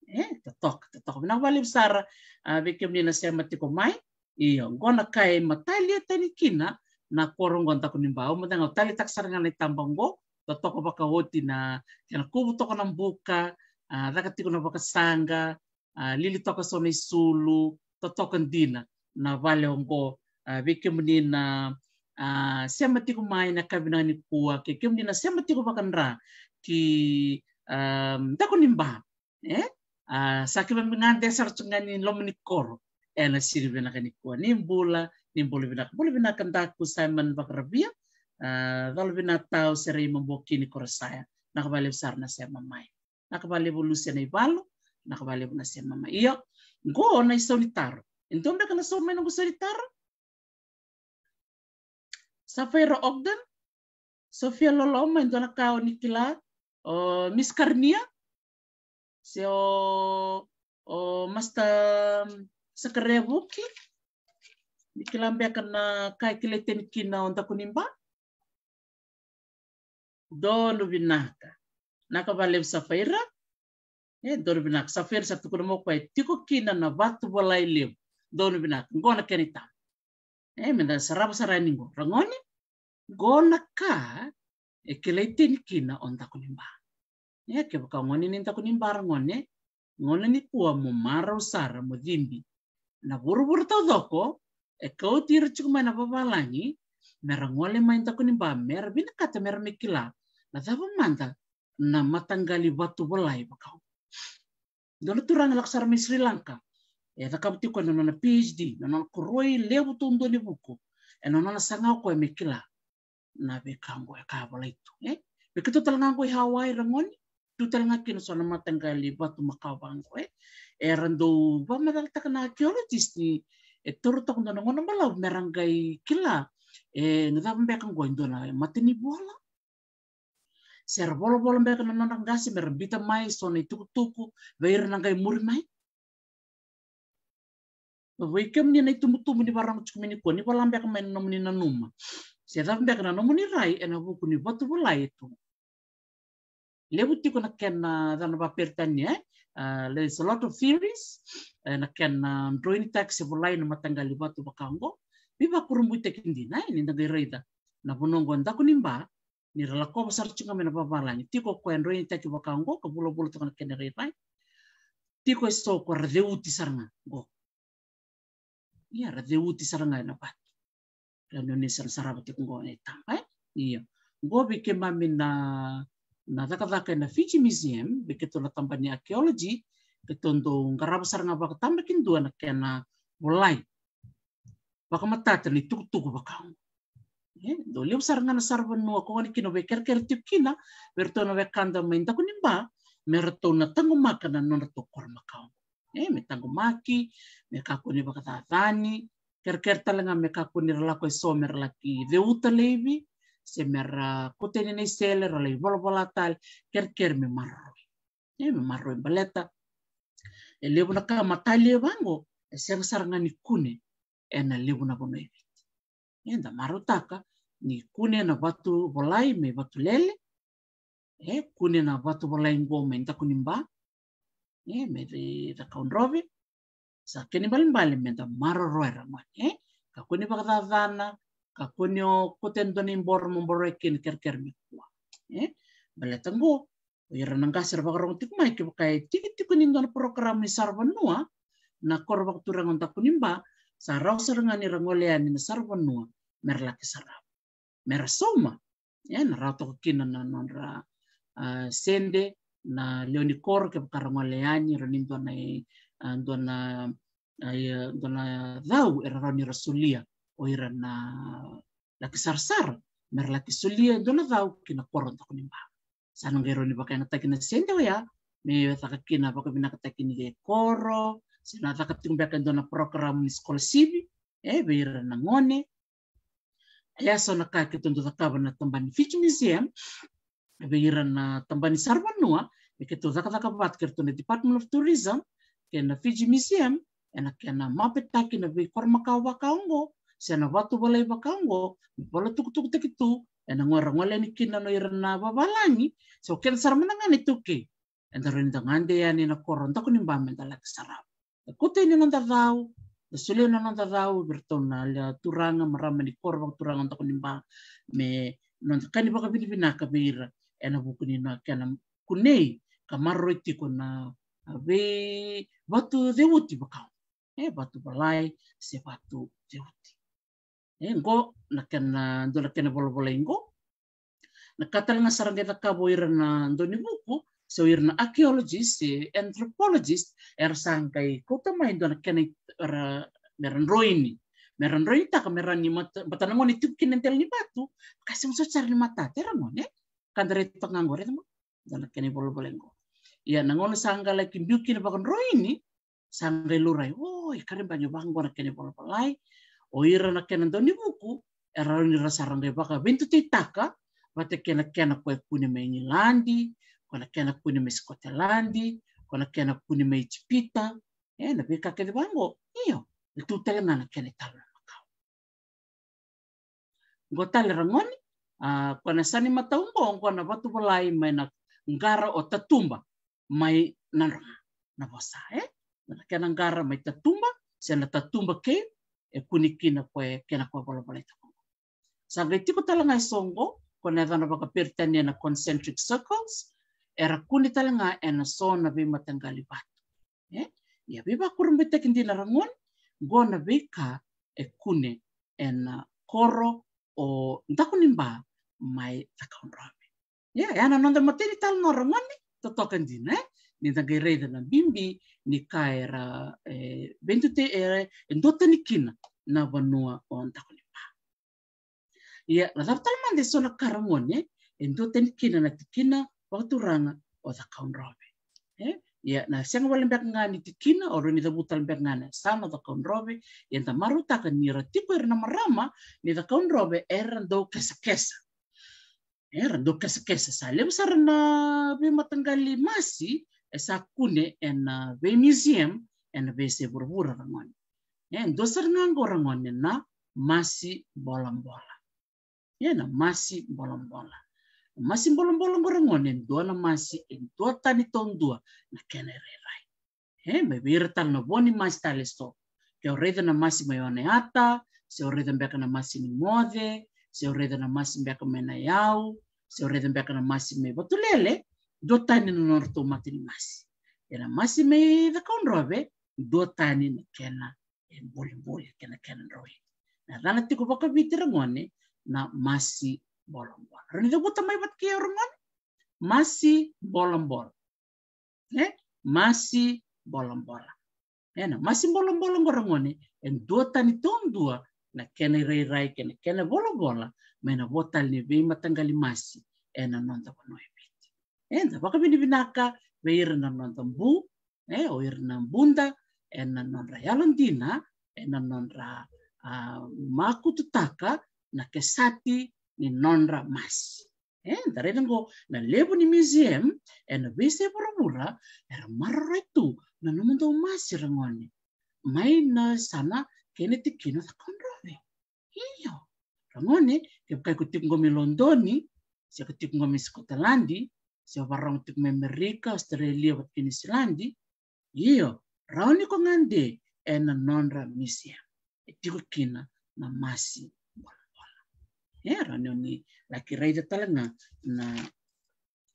E, totoka, totoka vinaka vakalevu sara, a, vei kemuni na sema tiko mai. Io, oqo na ka e matalia tani kina na koro oqo Dakuniba. Au mada ga au taleitaka sara ga na itaba oqo, totoka vakaoti na kena kuvu toka na buka, a, caka tiko na vakasaqa, a, lili toka so na isulu, totoka dina na vale oqo, a, vei kemuni na, a, sema tiko mai na ka vinaka nikua, kei kemuni na sema tiko vakadra ki, a, Dakuniba, e? A, sa kevaka me gade sara tu ga ni loma ni koro, ena siga vinaka nikua. Ni bula, ni bula vinaka. Bula vinaka Daku Simon Vakaravia, a, Colo Vinatau Serei Mabokini Korosaya. Vinaka vakalevu sara na sema mai. Vinaka vakalevu Lucia Naivalu, vinaka vakalevu na sema mai. Io, qo na isau ni taro. E dua beka na sau mai noqu sau ni taro? Safaira Ogden, Sofia Loloma, e dua na ka o ni kila, o Miss Karnia, se o, o Master Sakarevuki, ni kila beka na ka e kilai tani kina o Dakuniba? Donu vinaka. Vinaka vakalevu Safaira. E, donu vinaka. Safaira sa tukuna mai o koya e tiko kina na vatu volai levu. Donu vinaka. Qo na kena itaba. E, meda sarava sara yani qo. Ragone, qo na ka e kilai tani kina o Dakuniba. E, kevaka o gone ni Dakuniba, ragone, gauna nikua mo marau sara mo cibi. Na vuravura taucoko e kauti ira tiko mai na vavalagi me ra gole mai Dakuniba, me ra vinakata me ra mai kila na cava mada na mataqali vatu volai vaka oqo. Dua na turaga lako sara mai Sri Lanka, e cakava tiko na nona PhD, na nona koroi levu taudua ni vuku, ena nona saga o koya me kila na veika oqo e ka volai tu, e? Me keitou tale ga oqo i Hawaii, ragone, tu tale ga kina so na mataqali vatu makawa vaqo, e? Era dau vakamacalataka na archaeologist ni e taura toka dua na gauna balavu me ra qai kila e na cava beka oqo, e dua na matanivola, se ra volavola beka na nodra qase me ra biuta mai so na itukutuku vei ira na qai muri mai. Vei kemuni na itubutubu ni vakarogo tiko mai nikua, ni vola beka mai na nomuni nanuma se cava beka na nomuni rai ena vuku ni vatu volai e tu. Levu tiko na kena, a, cava na vakaperitania, e? A, there's a lot of theories, e, na kena, a, droinitaki se volai na mataqali vatu vaka oqo. Veivakurabuitaki dina, e, ni da qai raica na vanua oqo e Dakuniba, ni ra lakova sara tiko ga mai na vavalagi. Tiko o koya e droinitaki vaka oqo, ka vulavula toka na kena irairai. Tiko eso o koya ra ceuti sara ga oqo. Ia, ra ceuti sara ga ena vatu. Ra noni sa na sarava tiko oqo na itaba, e? Ia. Oqo vei keimami na, na cakacaka ena Fiji Museum, vei keitou na taba ni archaeology, keitou dau qarava sara ga vakatabakidua na kena volai vakamatata ni tukutuku vaka oqo. E, dau levu sara ga na saravanua ko gona kina, veikerekere tiko kina vei iratou na wekada mai Dakuniba me ratou na taqomaka na nodratou koro makawa. E, me taqomaki, me kakua ni vakacacani, kerekere tale ga me kakua ni ra lako eso me ra laki ceuta laivi, se me ra kauta yani na isele ra lai volavola tale, kerekere me maroroi. E, me maroroi baleta E levu na ka matalia vaqo e sega sara ga ni kune ena levu na vanua e Viti. Eda marautaka ni kune na vatu volai mai Vatulele, e kune na vatu volai qo mai Dakuniba, e mai Cakaudrove. Sa kena ibalebale meda maroroya, ragone, e kakua ni vakacacana, kakua ni o kote dua na iboro mo boroya kina kerekere me kua. E baleta qo o ira na qase era vakarogo tiko mai, kevaka e tiki tiko ni dua na porokaramu ni saravanua na koro vakaturaga o Dakuniba, sa rawa sara ga ni ra gole yani na saravanua me ra laki sarava, me ra sauma. E na rawa toka kina na nodra a sede na lewe ni koro kevaka ra gole yani, ra ni dua na i a dua na a ia dua na cau era rawa ni ra solia o ira na laki sarasara, me ra laki solia e dua na cau ki na koro o Dakuniba. Sa na qai rawa ni vakayagataki na sede oya me caka kina vakavinakataki ni koro, se na caka tiko beka e dua na porokaramu ni sikolasivi e vei ira na gone. E a so na ka keitou dau cakava na tabana ni Fiji Museum vei ira na tabana ni saravanua, me keitou cakacaka vata kei ratou na Department of Tourism kei na Fiji Museum ena kena mapetaki na veikoro makawa vaka oqo, se na vatu volai vaka oqo, me vola tukutukutaki tu ena gole, ra gole yani kina na ira na vavalagi, se o keda sara mada ga na iTaukei. Eda rawa ni da gade yani na koro o Dakuniba meda laki sarava. Da kauta yani na noda cau, da solia na noda cau vei iratou na lewe turaga, marama ni koro vakaturaga o Dakuniba, me noda ka ni vakavinavinaka vei ira ena vuku ni na kena kunei ka maroroi tiko na a vei vatu ceuti vaka oqo, e vatu volai se vatu ceuti. E qo na kena dua na kena volavolai qo. Na ka tale ga sa ra qai cakava o ira na daunivuku se o ira na archaeologist se anthropologist, era sa qai kauta mai dua na kena i- era me ra droini, me ra droinitaka, me ra ni mata, bata na gone tiko kina e dela ni vatu, ka sega soti sara ni matata, e ragone, ka da raica toka ga qo, raica mo dua na kena ivolavolai qo. Ia na gauna sa qai laki biu kina vakadroini, sa qai laurai, o, e kariba ni vaqo na kena ivolavolai. O ira na kena daunivuku era rawa ni ra sa ra qai vakaveidotaitaka vata kei na kena ko e kune mai Igiladi, ko na kena kune mai Sikoteladi, ko na kena kune mai Ijipita. E na veika kece vaqo, io, e tu tale ga na kena italanoa makawa. Qo tale, ragone, a, ko na sa ni matau qo, qo na vatu volai mai na qara o Tatuba mai Nadroga, na vosa, e na kena qara mai Tatuba, se na Tatuba Cave, e kune kina ko e kena ko e volavolai toka qo. Sa qai tiko tale ga e so qo, ko na yacana vakaperitania na concentric circles, era kune tale ga ena so na veimataqali vatu. E ia, veivakurabuitaki dina, ragone, qo na veika e kune ena koro o Dakuniba mai Cakaudrove. Ia, e a na noda matai ni talanoa, ragone, totoka dina, e ni da qai raica na bibi ni ka era e veidotai, e duatani kina na vanua o Dakuniba. Ia, na cava tale mada e so na ka, ragone, e duatani kina na tikina vakaturaga o Cakaudrove? E ia, na sega wale beka ga ni tikina, o rawa ni cavuta tale beka ga na yasana o Cakaudrove. Ia da marautaka ni ra tiko ira na marama ni Cakaudrove era dau kesakesa. Era dau kesakesa. Sa levu sara na veimataqali masi e sa kune ena vei museum ena veiyasai vuravura, ragone. E dua sara ga qo, ragone, na masi bolabola. E na masi bolabola. Masi bolabola qo, ragone, e dua na masi e duatani taudua na kena irairai. E mai vei ira tale na vo ni masi tale e so. Ke o raica na masi mai Oneata, se o raica beka na masi ni Moce, se o raica na masi beka mai Nayau, se o raica beka na masi mai Vatulele, duatani na nodratou mata ni masi. E na masi mai Cakaudrove, duatani na kena e boliboli, kena, kena droini. Na yacana tiko vakaviti, ragone, na masi bolabola. Rawa ni cavuta mai vata kei au, ragone? Masi bolabola. E masi bolabola. E na masi bolabola qo, ragone, e duatani taudua na kena irairai kei na kena volavola mai na vo tale ni veimataqali masi ena noda vanua e Viti. Eda vakavinavinaka vei ira na noda bu, e o ira na buda, ena nodra yalodina, ena nodra a makututaka na kesati ni nodra masi. E da raica qo na levu ni museum ena veiyasai vuravura era maroroi tu na nomudou masi, ragone, mai na yasana kei na tikina o Cakaudrove. Io, ragone, kevaka iko tiko qo mai Lodoni, se ko tiko qo mai Sikoteladi, se o vakarogo tiko mai Amerika, Australia vata kei Niusiladi, io, rawa ni ko gade ena nodra museum. E tiko kina na masi bolabola. E rawa ni o ni laki raica tale ga na,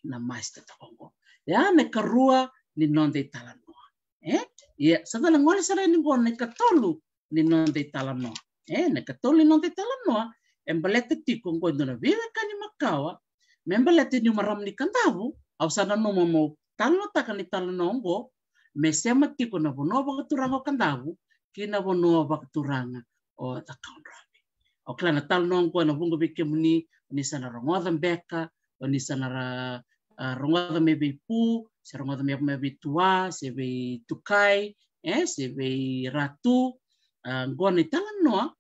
na masi totoka oqo. Ia na ikarua ni noda italanoa. E? Ia, sa da na gole sara yani qo na ikatolu ni noda italanoa. E, na ikatolu ni noda italanoa e baleta tiko qo e dua na veiwekani makawa me baleta niu marama ni Kadavu. Au sa nanuma meu talanoataka na italanoa oqo me sema tiko na vanua vakaturaga o Kadavu ki na vanua vakaturaga o Cakaudrove. Au kila na italanoa oqo ena vuqa vei kemuni o ni sa na rogoca beka, o ni sa na ra, a, rogoca mai vei Pu, se rogoca mai, mai vei Tua, se vei Tukai, e, se vei Ratu. A, qo na italanoa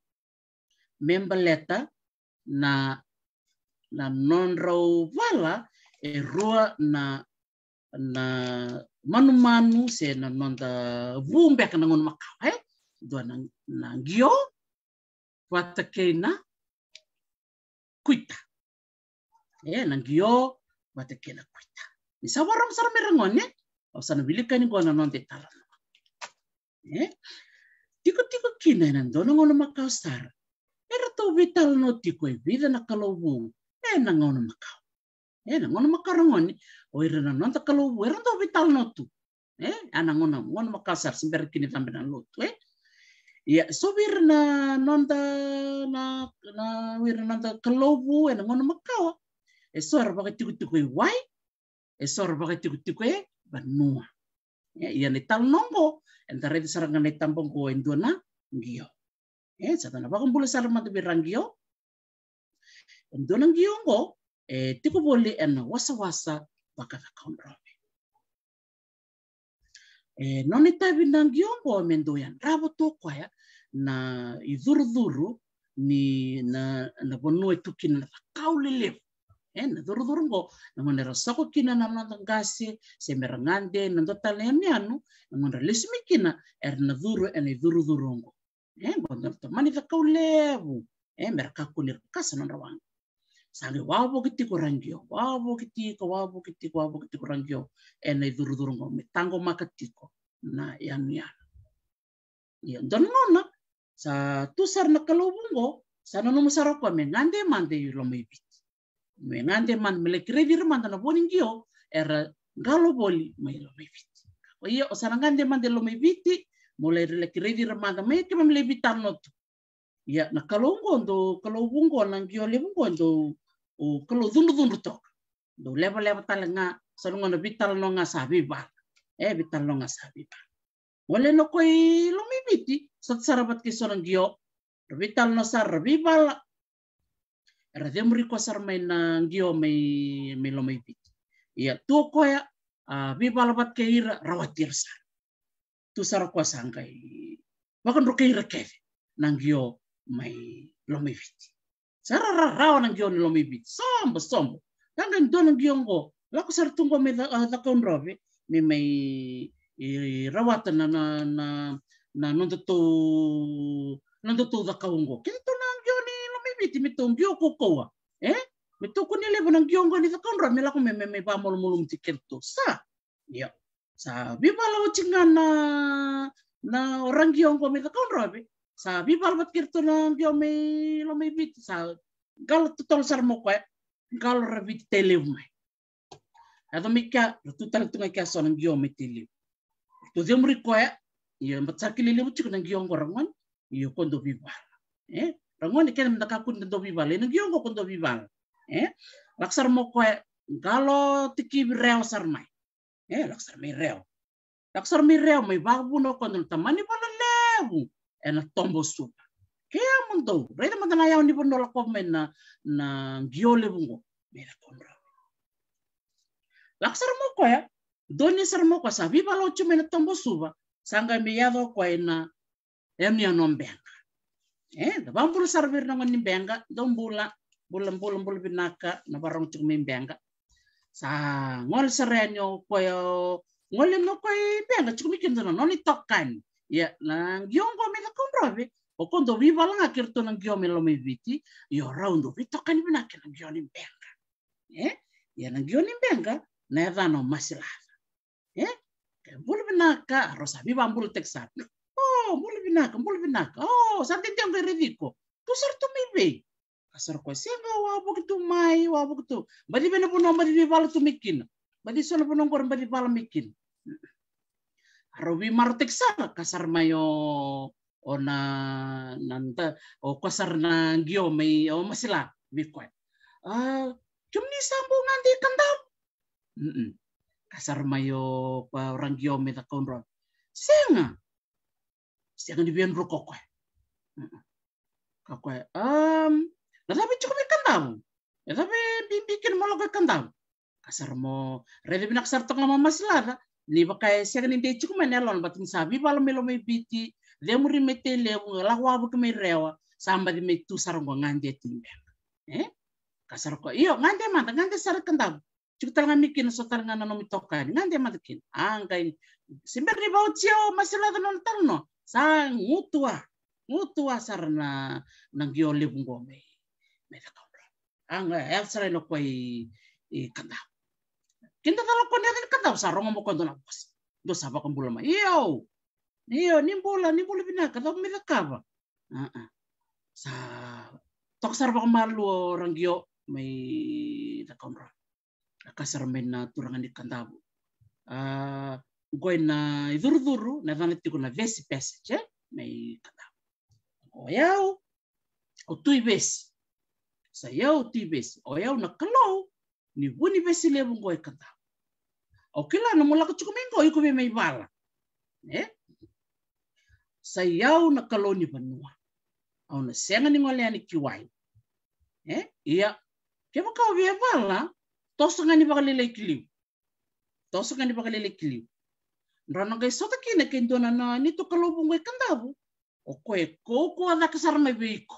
me baleta na, na nodrau vala e rua na, na manumanu, se na noda vu beka na gauna makawa, e? Dua na, na qio vata kei na kuita. E, na qio vata kei na kuita. Ni sa vakarorogo sara mai, ragone, au sa na wilika yani qo na noda italanoa. E? Tikotiko kina ena dua na gauna makawa sara, eratou veitalanoa tiko e vica na kalou vu ena gauna makawa. E, na gauna makawa, ragone, o ira na noda kalou vu era dau veitalanoa tu. E, a na gauna, gauna makawa sara, se bera kina ni cabe na lotu, e. Ia, so vei ira na noda, na, na, vei ira na noda kalou vu ena gauna makawa, e so era vakatikotiko e wai, e so era vakatikotiko e vanua. E, ia na italanoa oqo, eda raica sara ga na itaba oqo e dua na qio. E, sa da na vakabula sara mada vei ira na qio. E dua na qio oqo e tiko voli ena wasawasa vakaCakaudrove. E, nona itavi na qio oqo me dau yadrava tu o koya na icurucuru ni na, na vanua e tu kina na cakau lelevu. E, na curucuru oqo, na gauna era soko kina na noda qase, se mera gade ena dua tale na yanuyanu, na gauna era lesu mai kina, era na curu ena icurucuru oqo. E, qo dua na tamani cakau levu. E, mera kakua ni ra kasa nodra waqa. Sa qai wavoki tiko ra qio, wavoki tiko, wavoki tiko, wavoki tiko ra qio ena icurucuru oqo me taqomaka tiko na yanuyanu. Ia, dua na gauna sa tu sara na kalou vu oqo, sa nanuma sara o koya me gade mada i Lomaiviti. Me gade mada, me laki raici ira mada na vo ni qio era qalo voli mai Lomaiviti. Ia, o sa na gade mada i Lomaiviti, mo lai laki raici ira mada mai, keimami lai veitalanoa tu. Ia, na kalou oqo, dau kalou vu oqo, na qio levu oqo, dau, o kalou cudrucudru toka. Dau levaleva tale ga, sa na gauna veitalanoa ga sa veivala. E, veitalanoa ga sa veivala. Gole na koya i Lomaiviti, sa sara vata kei so na qio, ra veitalanoa sara, ra veivala. Era cemuri koya sara mai na qio mai, mai Lomaiviti. Ia, tu o koya, a, veivala vata kei ira, rawati ira sara. Tu sara o koya sa qai vakadrukai ira kece na qio mai Lomaiviti. Sa ra rarawa na qio ni Lomaiviti. Sobo, sobo. Ka qai dua na qio oqo, lako sara tu oqo mai Ca-, a, Cakaudrove, me mai, e, rawata na, na, na, na nodatou, nodatou cakau oqo. Kedatou na qio ni Lomaiviti, me tou qio kaukauwa. E? Me tou kunea laiva na qio oqo ni Cakaudrove, me lako mai, me, me vamalumalumutaki kedatou. Sa Io. Sa veivala oti ga na, na o ra qio oqo mai Cakaudrove. Sa veivala vata kei iratou na qio mai Lomaiviti. Sa qalo totolo sara mai o koya. Qalo raviti Tailevu mai. Yaco mai kea, ra tu tale tu ga kea so na qio mai Tailevu. Ratou cemuri koya. Io, baleta sa kilai levu tiko na qio oqo, ra gone. Io, ko dau veivala. E? Ra gone, kena meda kakua ni da dau veivala. Ena qio oqo ko dau veivala. E? Lako sara mai o koya, qalo tikivi, rewa sara mai. E, lako sara mai Rewa. Lako sara mai Rewa, mai vakavuna o koya e dua na tamani vala levu ena toba o Suva. Kemudou raica mada na yawa ni vanua lako mai na, na qio levu oqo. Me lako Rewa. Lako sara mai o koya, donuya sara mai o koya, sa veivala oti mai na toba o Suva, sa qai mai yaco o koya ena yanuyanu o Beqa. E, da vakabula sara vei ira na gone ni Beqa, dou bula, bula, bula, bula vinaka na vakarogo tiko mai Beqa. Sa gole sara yani o koya o, Gole mai o koya i Beqa, tiko mai kina dua na nona itokani. Ia na qio qo mai Cakaudrove, o koya dau veivala ga kei iratou na qio mai Lomaiviti. Ia o rau dau veitokani vinaka kei na qio ni Beqa. E? Ia na qio ni Beqa na yacana o Masilaca. E? Ke bula vinaka, rau sa veivakabulataki sara. O, bula vinaka, bula vinaka. O, sa dede qo e raici iko. Tu sara tu mai vei? Ka sara o koya, sega, au a vuki tu mai, au a vuki tu. Baci vei na vanua baci veivala tu mai kina. Baci so na vanua qori baci vala mai kina. A rau veimarautaki sara, ka sara mai o, o na, na da, o koya sara na qio mai, o Masila vei koya. A, kemuni sa bau gade i Kadavu? Mm-mm. Ka sara mai o koya o ra qio mai Cakaudrove. Sega. Sega ni via druka o koya. Mm-mm. Ka koya, um, na cava e tiko mai Kadavu? E cava e bibi kina mo lako i Kadavu? Ka sara mo raica vinaka sara toka ga mai o Masilaca. Ni vaka e sega ni dei tiko mai na yalona, baleta ni sa veivala mai Lomaiviti, cemuri mai Tailevu, lako wavoki mai Rewa, sa baci mai tu sara qo gade tu i Beqa. E? Ka sara o koya, io, gade mada, gade sara i Kadavu. Tiko tale ga mai kina so tale ga na nomu itokani, gade mada kina. A qai, se bera ni vauci o Masilaca na nona talanoa, sa gutuwa, gutuwa sara na, na qio levu qo mai, mai Cakaudrove. A qai yaco sara yani o koya i, i Kadavu. Kidacala o koya na yaca ni Kadavu, sa rogo mai o koya dua na vosa. Dua sa vakabula mai. Io, io, ni bula, ni bula vinaka, cava mai cakava? A, a. Sa toka sara vakamalua o ra qio mai Cakaudrove. A ka sara mai na turaga ni Kadavu. A, qo i na icurucuru, na yacana tiko na Vesi Passage, e? Mai Kadavu. O yau, o Tui Vesi. Sa yau o Tui Vesi. O yau na kalou ni vu ni vesi levu qo i Kadavu. Au kila na nomu lako tiko mai qo, iko via mai vala. E? Sa yau na kalou ni vanua. Au na sega ni gole yani ki wai. E? Ia, kevaka o via vala, toso ga ni vakalailai ki liu. Toso ga ni vakalailai ki liu. Drau na qai sota kina kei dua na, na neitou kalou vu qo i Kadavu. O koya e kaukauwa cake sara mai vei iko.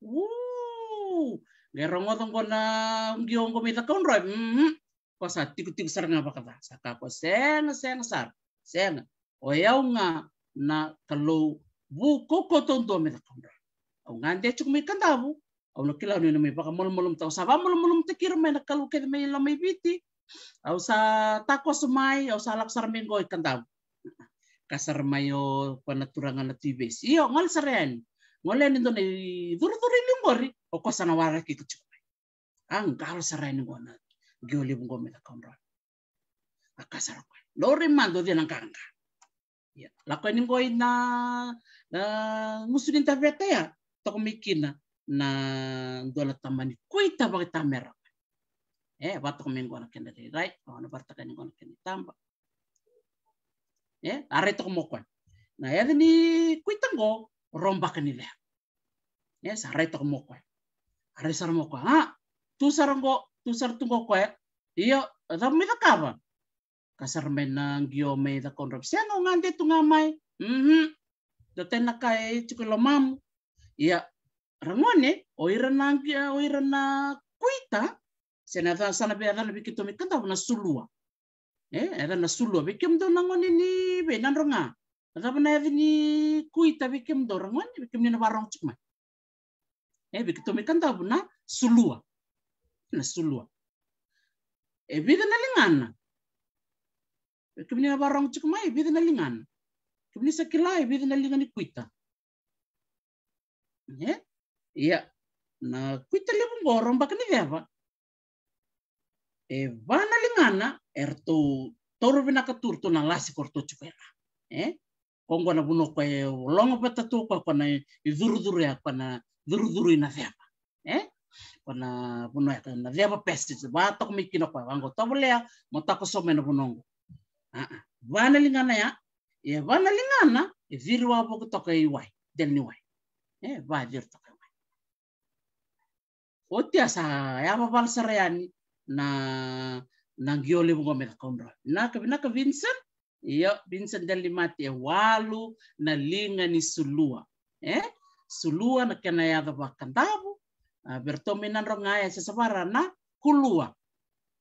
U, qai rogoca qo na qio qo mai Cakaudrove. Mhm. Ko sa tikotiko sara ga vakaca. Sa kaya o koya, sega, sega sara. Sega. O yau ga na kalou vu kaukauwa taudua mai Cakaudrove. Au gade tiko mai Kadavu. Au na kila ni na mai vakamalumalumutaka. Au sa vakamalumalumutaki ira mai na kalou kece mai Lomaiviti. Au sa takoso mai, au sa lako sara mai qo i Kadavu. Ka sara mai o koya na turaga na Tui Vesi. Io, gole sara yani. Gole yani dua na icurucuru i liu qori, o koya sa na waraki iko tiko mai. A qalo sara yani qo na qio levu qo mai Cakaudrove. A ka sara o koya, laurai mada o cei na qaqa. Ia, lako yani qo i na, na gusu ni daveta ya, toka mai kina na dua na tama ni kuita vakaitamera. E, va toka mai qo na kena rairai, o na varataka yani qo na kena itaba. E, a rai toka mai o koya. Na yaca ni kuita qo, Robaka ni Ceva. E, sa rai toka mai o koya. A rai sara mai o koya. A, tu sara qo, tu sara tu qo o koya. Io, cava mai cakava? Ka sara mai na qio mai Cakaudrove. Sega, au gade tu ga mai. Mhm. Dua tani na ka e tiko i lomamu. Ia, ragone, o ira na qi-, o ira na kuita, se na ca-, sa na vei, yacana vei keitou mai Kadavu na sulua. E, yacana na sulua. Vei kemudou na gone ni vei Nadroga, na cava na yaca ni kuita vei kemudou, ragone, vei kemuni na vakarorogo tiko mai? E, vei keitou mai Kadavu na sulua. Na sulua. E vica na ligana? Vei kemuni na vakarorogo tiko mai, e vica na ligana? Kemuni sa kila e vica na liga ni kuita? E? Ia, na kuita levu qo, Robaka ni Ceva, e va na ligana eratou taura vinaka tu ratou na lasi ko ratou tiko ira. E? Ko qo na vanua ko e loga vata tu, ko, ko na icurucuru ya, ko na curucuru i na ceva. E? Ko na vanua ya, ko na Ceva Passage, va toka mai kina ko, va qo tovolea mo takoso mai na vanua qo. A, a. Va na ligana ya, e va na ligana e ciri wavoki toka i wai, dela ni wai. E, va ciri toka i wai. Oti a sa yavavala sara yani na, na qio levu qo mai Cakaudrove. Vinaka, vinaka Vincent. Io, Vincent Delimati, e walu na liga ni sulua. E? Sulua na kena yaca vaKadavu. A, vei ratou mai Nadroga e sasavara na kulua.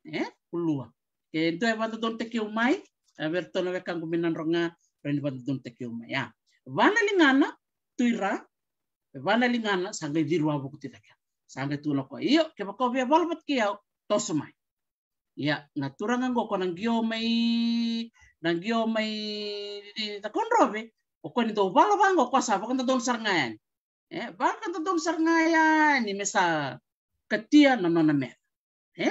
E? Kulua. Ke dua e vakadodonutaki au mai, A vei iratou na wekaqu me na dro ga, ra ni vakadodonutaki au mai. Ia, va na ligana, tu i ra, va na ligana, sa qai ciri wavoki tu i cake. Sa qai tukuna o koya, io, kevaka o via vala vata kei au, toso mai. Ia, na turaga qo ko na qio mai, na qio mai Cakaudrove, o koya ni dau vala vaqo, o koya sa vakadodonu sara ga yani. E, vakadodonu sara ga yani me sa katia na nona meca. E?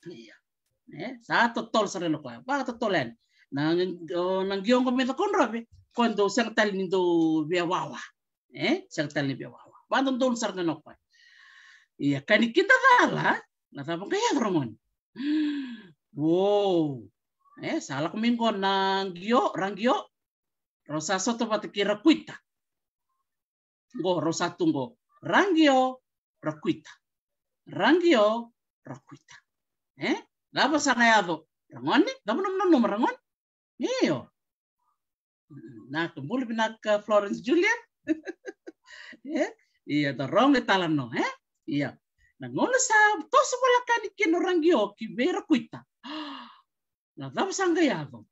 Ia. E, sa totolo sara yani o koya, vakatotolo yani. Na, o, na qio qo mai Cakaudrove, o koya dau sega tale ni dau via wawa. E, sega tale ni via wawa. Vakadodonu sara ga o koya. Ia, ka ni kidacala, na cava qai yaco, ragone? Wow. E, sa lako mai qo na qio, ra qio. Rau sa sota vata kei Rakuita. Qo, rau sa tu qo. Ra qio, Rakuita. Ra qio, Rakuita. E? Cava sa na yaco, ragone? Cava nomu nanuma, ragone? Io. Vinaka, bula vinaka Florence Julian. E? Ia, da rogo e talanoa, e? Ia. Na gauna sa toso voleka yani kina o ra qio ki vei Rakuita, na cava sa qai yaco?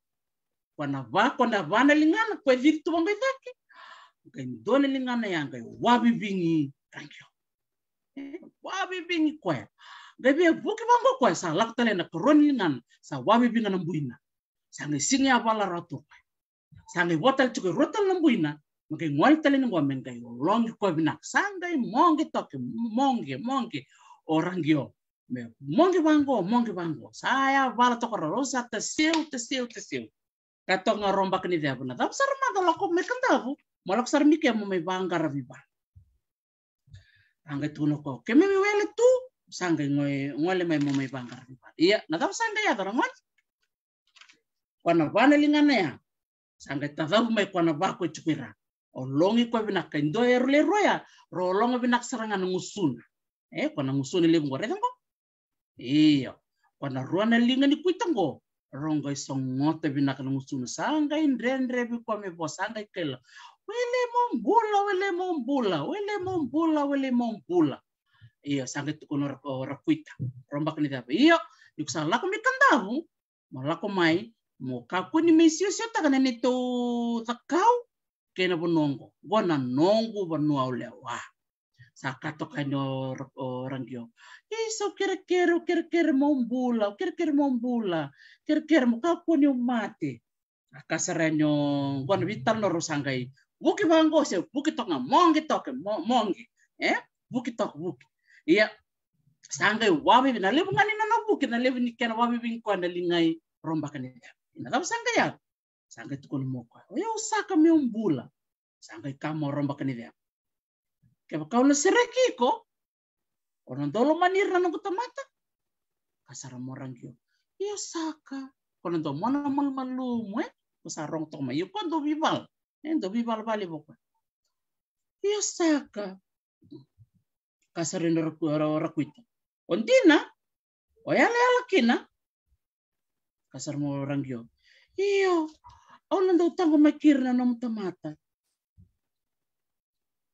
Ko na va, ko na va na ligana, ko e ciri tu vaqo i cake. Qai dua na ligana ya qai wavivigi ra qio. E, wavivigi koya. Qai via vuki vaqo koya, sa lako tale na karua ni ligana, sa waviviga na buina. Sa qai sega ni yavala rawa tu o koya. Sa qai vo tale tiko e rua tale na buina, me qai gole tale ni qo me qai ologi koya vinaka. Sa qai moqe toka, moqe, moqe. O ra qio. Me moqe vaqo, moqe vaqo. Sa yavala toka rawa, rau sa taseu, taseu, taseu. Ka toka ga o Raubakaniceva, na cava sara mada, lako mai Kadavu, mo lako sara mai ke mo mai vaqaravi vale. Sa qai tukuna o koya, keimami wele tu, sa qai gole, gole mai mo mai vaqaravi vale. Ia, na cava sa qai yaco, ragone? Ko na va na ligana ya, sa qai tacavu mai ko na va ko e tiko i ra. Ologi koya vinaka, e dua e rau lewe rua ya, rau ologa vinaka sara ga na gusuna. E, ko na gusuna levu qo, raica qo. Io, ko na rua na liga ni Kuita qo, rau qai sogota vinaka na gusuna, sa qai dredrevi koya me vo, sa qai kaila, wele mo bula, wele mo bula, wele mo bula, wele mo bula. Io, sa qai tukuna o Ra-, o Rakuita, Raubakaniceva, io, ni ko sa lako mai Kadavu, mo lako mai, mo kakua ni mai siosiotaka na neitou cakau kei na vanua oqo. Oqo na noqu vanua au lewa. Sa kaya toka yani o ra-, o ra qio, isa, au kerekere, au kerekere mo bula, au kerekere mo bula, kerekere mo kakua niu mate. A kaya sara yani o, oqo na veitalanoa rau sa qai vuki vaqo se vuki toka ga, moqe toka, mo-, moqe. E? Vuki toka, vuki. Ia, sa qai wavivi, na levu ga ni nona vuki, na levu ni kena wavivigi koya na liga i Raubakaniceva. Na cava sa qai yaco? Sa qai tukuna mai o koya, o yau saka meu bula. Sa qai kaya mai o Raubakaniceva, kevaka au na sereki iko, o na dau lomani ira na noqu tamata? Kaya sara mai o ra qio, io saka. Ko na dau mona malumalumu, e? Ko sa rogo toka mai, io ko dau veivala. E dau veivala valevu o koya. Io saka. Kaya sara yani o Raku-, o Ra-, o Rakuita, o dina, o yalayala kina? Kaya sara mai o ra qio, io, au na dau taqomaki ira na nomu tamata.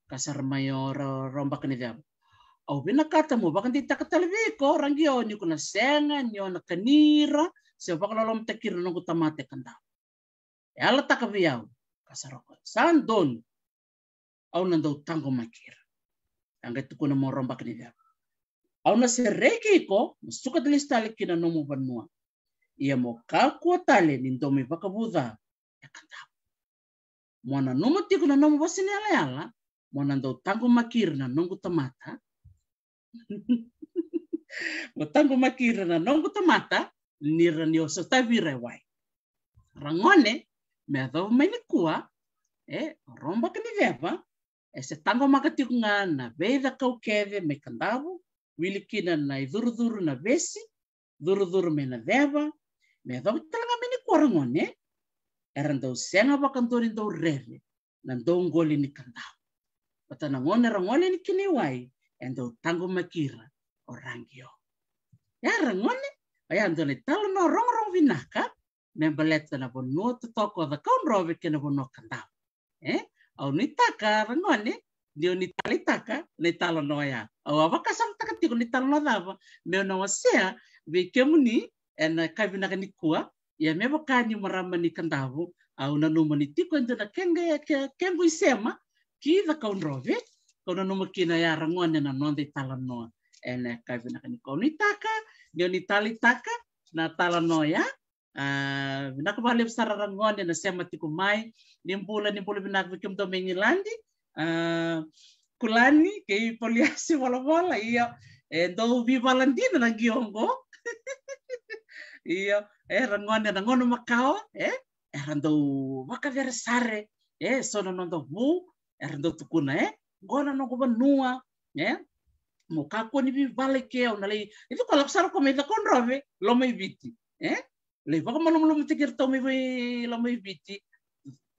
Kaya sara mai o Ra-, Raubakaniceva, au vinakata meu vakadeitaka tale vei iko ra qio, ni ko na sega ni o na kani ira se vakalolomataki ira na noqu tamata e Kadavu. Yalataka vei au. Kaya sara o koya, sa donu. Au na dau taqomaki ira. Sa qai tukuna mai o Raubakaniceva, au na sereki iko, mo suka lesu tale ki na nomu vanua. Ia mo kakua tale ni dau mai vakavuca e Kadavu. Mo nanuma tiko na nomu vosa ni yalayala, mo na dau taqomaki ira na noqu tamata. Mo taqomaki ira na noqu tamata, ni ra ni o sotavi ira e wai. Ragone, me yacova mai nikua, e, o Raubakaniceva e se taqomaka tiko ga na veicakau kece mai Kadavu, wili kina na icurucuru na vesi, curucuru mai na ceva, me yacova tale ga mai nikua, ragone, era dau sega vakadua ni dau rere na dauqoli ni Kadavu. Vata na gauna era gole yani kina i wai, e dau taqomaki ira o ra qio. Ia ragone, oya dua na italanoa rogorogo vinaka me baleta na vanua totoka o Cakaudrove kei na vanua Kadavu. E? Au nuitaka, ragone, ni o ni taleitaka na italanoa oya. Au a vakasamataka tiko na italanoa cava meu na wasea vei kemuni ena yakavi vinaka nikua, Ia me vaka ni marama ni Kadavu, au nanuma ni tiko e dua na kequ, ke, kequ isema ki Cakaudrove, kau nanuma kina ya ragone na noda italanoa ena yakavi vinaka nikua. Au nuitaka ni o ni taleitaka na talanoa ya. A, vinaka vakalevu sara ragone na sema tiko mai. Ni bula, ni bula vinaka vei kemudou mai Igiladi. A, Kulani kei Poliasi Volavola, io, e dau veivala dina na qio qo. Io, e ragone na gauna makawa, e, era dau vakaveresare, e, so na noda vu, era dau tukuna, e, qo na noqu vanua, e, mo kakua ni veivala i ke, au na lai, e, tiko lako sara ko mai Cakaudrove, Lomaiviti, e, lai vakamalumalumutaki iratou mai vei Lomaiviti.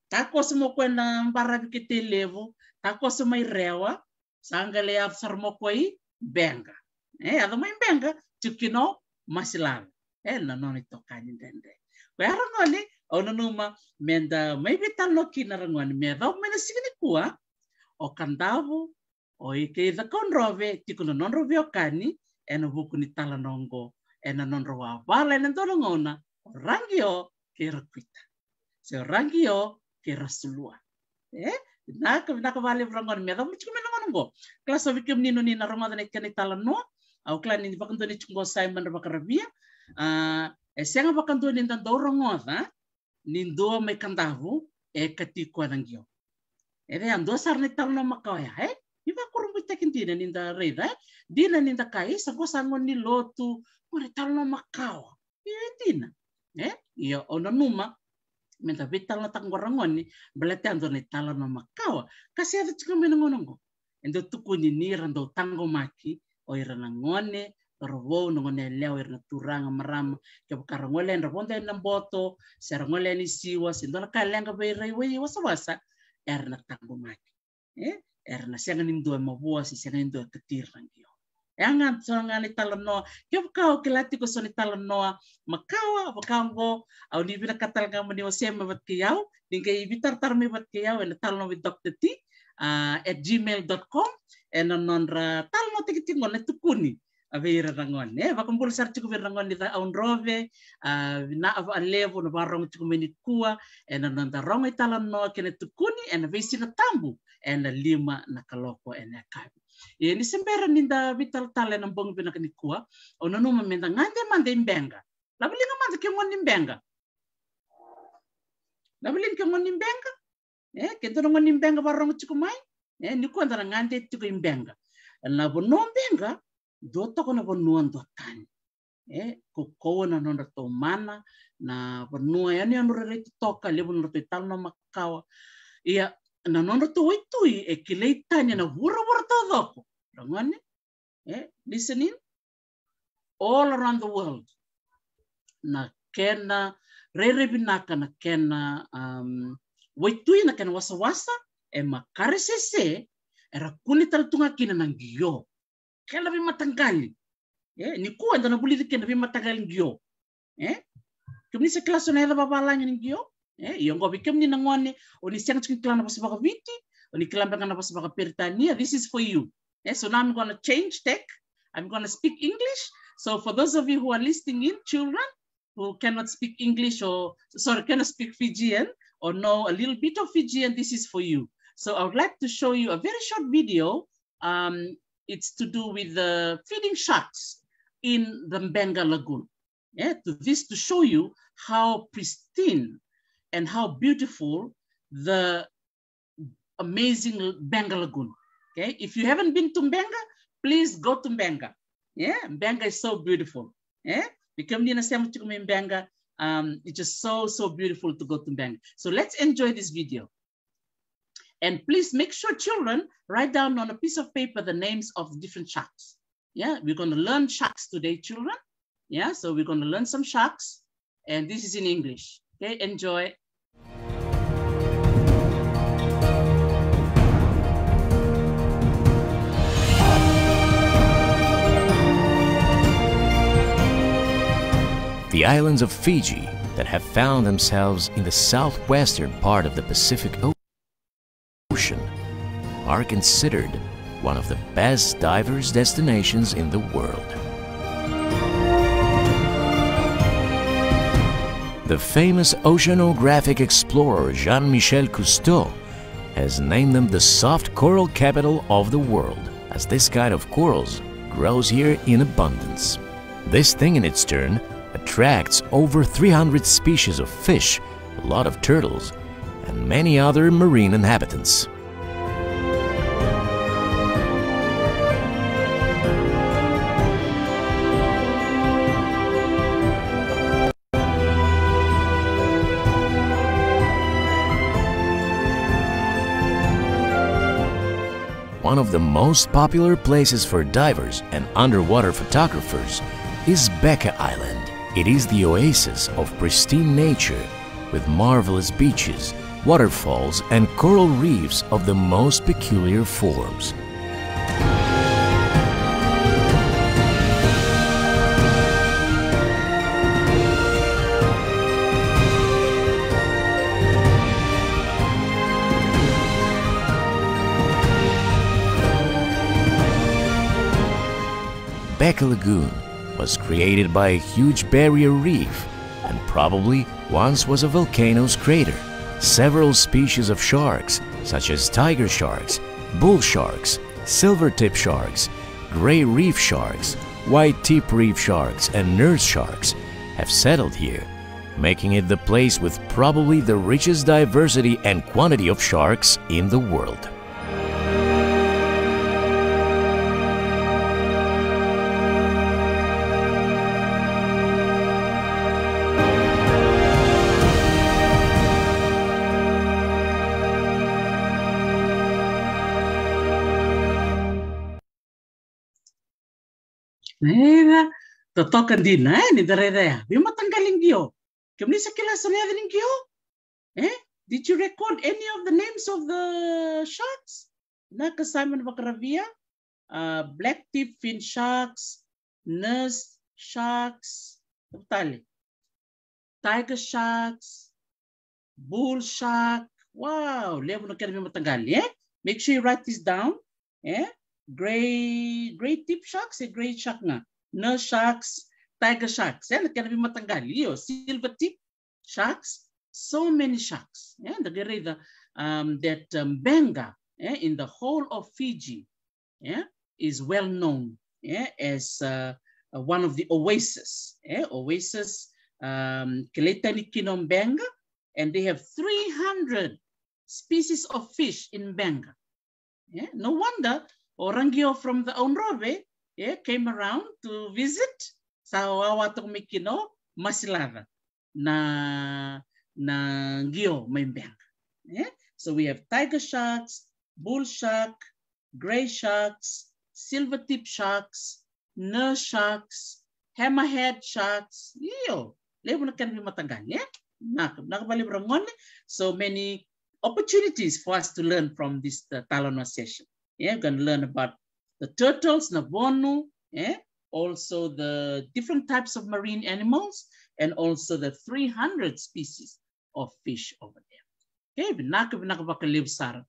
Takoso mo koya na baravi kei Tailevu, takoso mai Rewa, sa qai lai yaco sara mo koya i Beqa. E, yaco mai Beqa, tiko kina o Masilava. E, na nona itokani dredre. Koya ragone, au nanuma meda mai veitalanoa kina ragone, me yacova mai na siga nikua, o Kadavu, o i kei Cakaudrove, tiko na nodrau veiwekani ena vuku ni talanoa oqo, ena nodrau a vala ena dua na gauna o Raqio kei Rakuita, se o Raqio kei Rasulua. E, vinaka, vinaka vakalevu ragone me yacova mai tiko mai na gauna oqo. Kila so vei kemuni ni na rogoca na kena italanoa, au kila ni vakadua ni tiko qo Simon Vakaravia. A, e sega vakadua ni da dau rogoca ni dua mai Kadavu e kati koya na qio. E, e dua sara na italanoa makawa ya, e? Ni vakurabuitaki dina ni da raica, e? Dina ni da kaya, e, sa qo sa gauna ni lotu, qo na italanoa makawa. Io, e dina. E? Io, au nanuma meda veitalanoataka qo ragone, baleta e dua na italanoa makawa ka se yaco tiko mai na gauna oqo. E dau tukuni ni ra dau taqomaki o ira na gone, cauravou, na gone yalewa, ira na turaga, marama, kevaka ra gole, ra vodo ena boto, se ra gole ena siwa, se dua na ka e leqa vei ira i wasawasa, era na taqomaki. E, era na sega ni dua e mavoa, se sega ni dua e kati ira na qio. E a ga so ga na italanoa, kevaka o kila tiko so na italanoa makawa vaka oqo, au ni vinakata tale ga mo ni wasea mai vata kei au, ni qai veitaratara mai vata kei au ena talanoa vei Doctor T, a, at gmail dot com, ena nodra talanoataki tiko na tukuni, a, vei ira na gone. E, vakabula sara tiko vei ira na gone ni Cakaudrove, a, vinaka vakalevu na vakarogo tiko mai nikua ena noda rogo italanoa kei na tukuni ena veisiga tabu ena lima na kaloko ena yakavi. Ia ni se bera ni da veitalatala ena bogi vinaka nikua, au nanuma meda gade mada i Beqa. Lava liga mada ke gone ni Beqa. Lava liga ke gone ni Beqa. E, ke dua na gone ni Beqa vakarogo tiko mai. E, nikua da na gade tiko i Beqa. Na vanua o Beqa, dua toka na vanua dua tani. E, kaukauwa na nodratou mana, na vanua yanuyanu rairai totoka, levu na nodratou italanoa makawa. Ia, na nodratou waitui e kilai tani ena vuravura taucoko. Ragone, e, listening, all around the world. Na kena rairai vinaka, na kena, um, waitui, na kena wasawasa, e makaresese, era kune tale tu ga kina na qio. Kena veimataqali. E, nikua eda na vulici kina na veimataqali qio. E? Kemuni se kila so na yaca vavalagi ni qio? E, io, oqo vei kemuni na gone o ni sega tiko ni kila na vosa vakaViti, o ni kila beka na vosa vakaPeritania, this is for you. E, so now I'm gonna change tack. I'm gonna speak English. So for those of you who are listening in, children who cannot speak English or, sorry, cannot speak Fijian or know a little bit of Fijian, this is for you. So I would like to show you a very short video. Um, it's to do with the feeding sharks in the Beqa Lagoon. Yeah, to this to show you how pristine and how beautiful the amazing Beqa Lagoon. Okay, if you haven't been to Beqa, please go to Beqa. Yeah, Beqa is so beautiful. Yeah, vei kemuni na sema tiko mai Beqa, um, it's just so, so beautiful to go to Beqa. So let's enjoy this video. And please make sure, children, write down on a piece of paper the names of the different sharks. Yeah, we're gonna learn sharks today, children. Yeah, so we're gonna learn some sharks. And this is in English. Okay, enjoy. The islands of Fiji that have found themselves in the southwestern part of the Pacific Ocean are considered one of the best divers' destinations in the world. The famous oceanographic explorer Jean-Michel Cousteau has named them the soft coral capital of the world, as this kind of corals grows here in abundance. This thing, in its turn, attracts over three hundred species of fish, a lot of turtles, and many other marine inhabitants. One of the most popular places for divers and underwater photographers is Beka Island. It is the oasis of pristine nature, with marvelous beaches, waterfalls, and coral reefs of the most peculiar forms. Beka Lagoon was created by a huge barrier reef and probably once was a volcano's crater. Several species of sharks, such as tiger sharks, bull sharks, silver tip sharks, gray reef sharks, white tip reef sharks, and nurse sharks, have settled here, making it the place with probably the richest diversity and quantity of sharks in the world. Raica, totoka dina, e, ni da raica ya. Veimataqali qio. Kemuni sa kila sara na yaca ni qio? E? Did you record any of the names of the sharks? Vinaka Simon Vakaravia, a, black tip fin sharks, nurse sharks, cava tale? Tiger sharks, bull shark. Wow, levu na kena veimataqali, e? Make sure you write this down, e? Gray, gray tip sharks, e gray shark ga. Nurse sharks, tiger sharks, e? Na kena veimataqali, io, silver tip sharks, so many sharks, e? Da qai raica, um, that, um, Benga, e? In the whole of Fiji, yeah, is well known, yeah, as, uh, uh, one of the oasis, yeah, oasis, um, kilai tani kina o Benga, and they have three hundred species of fish in Benga. Yeah, no wonder o Ragio from the Audrove, yeah, came around to visit. Sa wawa toka mai kina o Masilaca na, na qio mai Benga. Eh? So we have tiger sharks, bull shark, grey sharks, silver tip sharks, nurse sharks, hammerhead sharks. Io, levu na kena veimataqali, eh? Vinaka, vinaka vakalevu ragone. So many opportunities for us to learn from this, the talanoa session. Yeah, we're gonna learn about the turtles, na vonu, eh? Also the different types of marine animals, and also the three hundred species of fish over there. Okay, vinaka, vinaka vakalevu sara,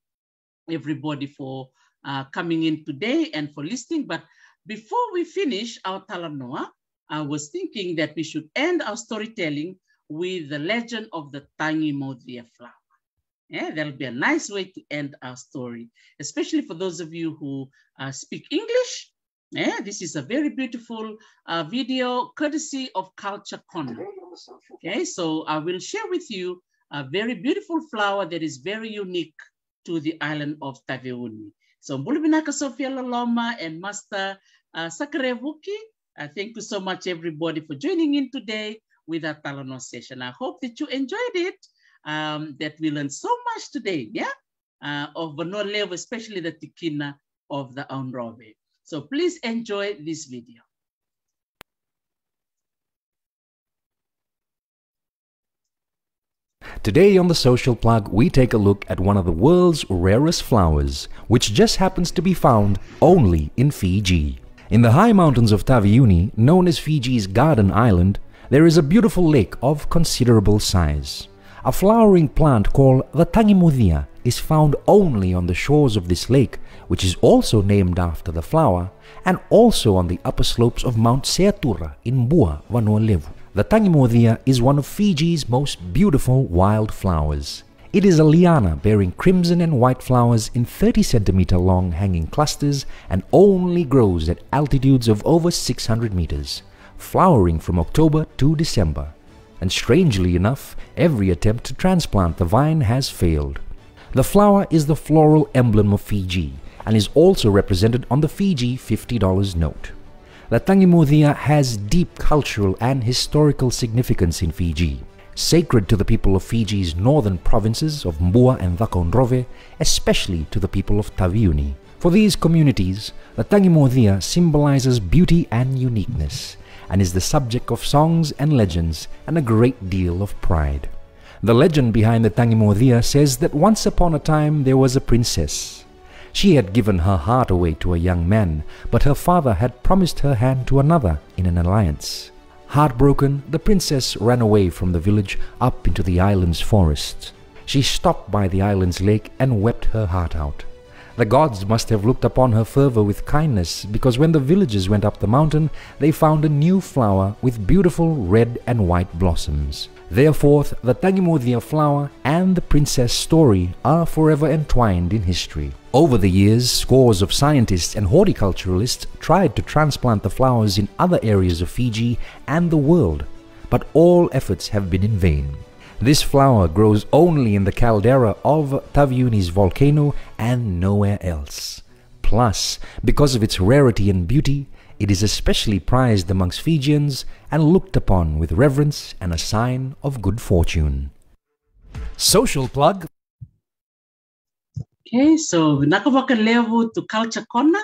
everybody, for, uh, coming in today and for listening. But before we finish our talanoa, I was thinking that we should end our storytelling with the legend of the Tagimodia flower. Yeah, that'll be a nice way to end our story, especially for those of you who, uh, speak English. Yeah, this is a very beautiful, uh, video courtesy of Culture Corner. Okay, so I will share with you a very beautiful flower that is very unique to the island of Taveuni. So, bula vinaka Sofia Loloma and Master, uh, Sakarevuki. Uh, thank you so much, everybody, for joining in today with our talanoa session. I hope that you enjoyed it, um, that we learned so much today, yeah, uh, of Vanua Levu, especially the tikina of the Audrove. So please enjoy this video. Today on The Social Plug, we take a look at one of the world's rarest flowers, which just happens to be found only in Fiji. In the high mountains of Taveuni, known as Fiji's Garden Island, there is a beautiful lake of considerable size. A flowering plant called the Tagimodia is found only on the shores of this lake, which is also named after the flower, and also on the upper slopes of Mount Seatura in Bua, Vanua Levu. The tagimodia is one of Fiji's most beautiful wildflowers. It is a liana bearing crimson and white flowers in thirty centimeter long hanging clusters and only grows at altitudes of over six hundred meters, flowering from October to December. And strangely enough, every attempt to transplant the vine has failed. The flower is the floral emblem of Fiji and is also represented on the Fiji fifty dollars note. The tagimodia has deep cultural and historical significance in Fiji, sacred to the people of Fiji's northern provinces of Bua and Cakaudrove, especially to the people of Taveuni. For these communities, the tagimodia symbolizes beauty and uniqueness, and is the subject of songs and legends and a great deal of pride. The legend behind the tagimodia says that once upon a time there was a princess. She had given her heart away to a young man, but her father had promised her hand to another in an alliance. Heartbroken, the princess ran away from the village up into the island's forest. She stopped by the island's lake and wept her heart out. The gods must have looked upon her fervor with kindness, because when the villagers went up the mountain, they found a new flower with beautiful red and white blossoms. Therefore, the tagimodia flower and the princess story are forever entwined in history. Over the years, scores of scientists and horticulturalists tried to transplant the flowers in other areas of Fiji and the world, but all efforts have been in vain. This flower grows only in the caldera of Taveuni's volcano and nowhere else. Plus, because of its rarity and beauty, it is especially prized amongst Fijians and looked upon with reverence and a sign of good fortune. Social plug. Okay, so vinaka vakalevu to Culture Corner,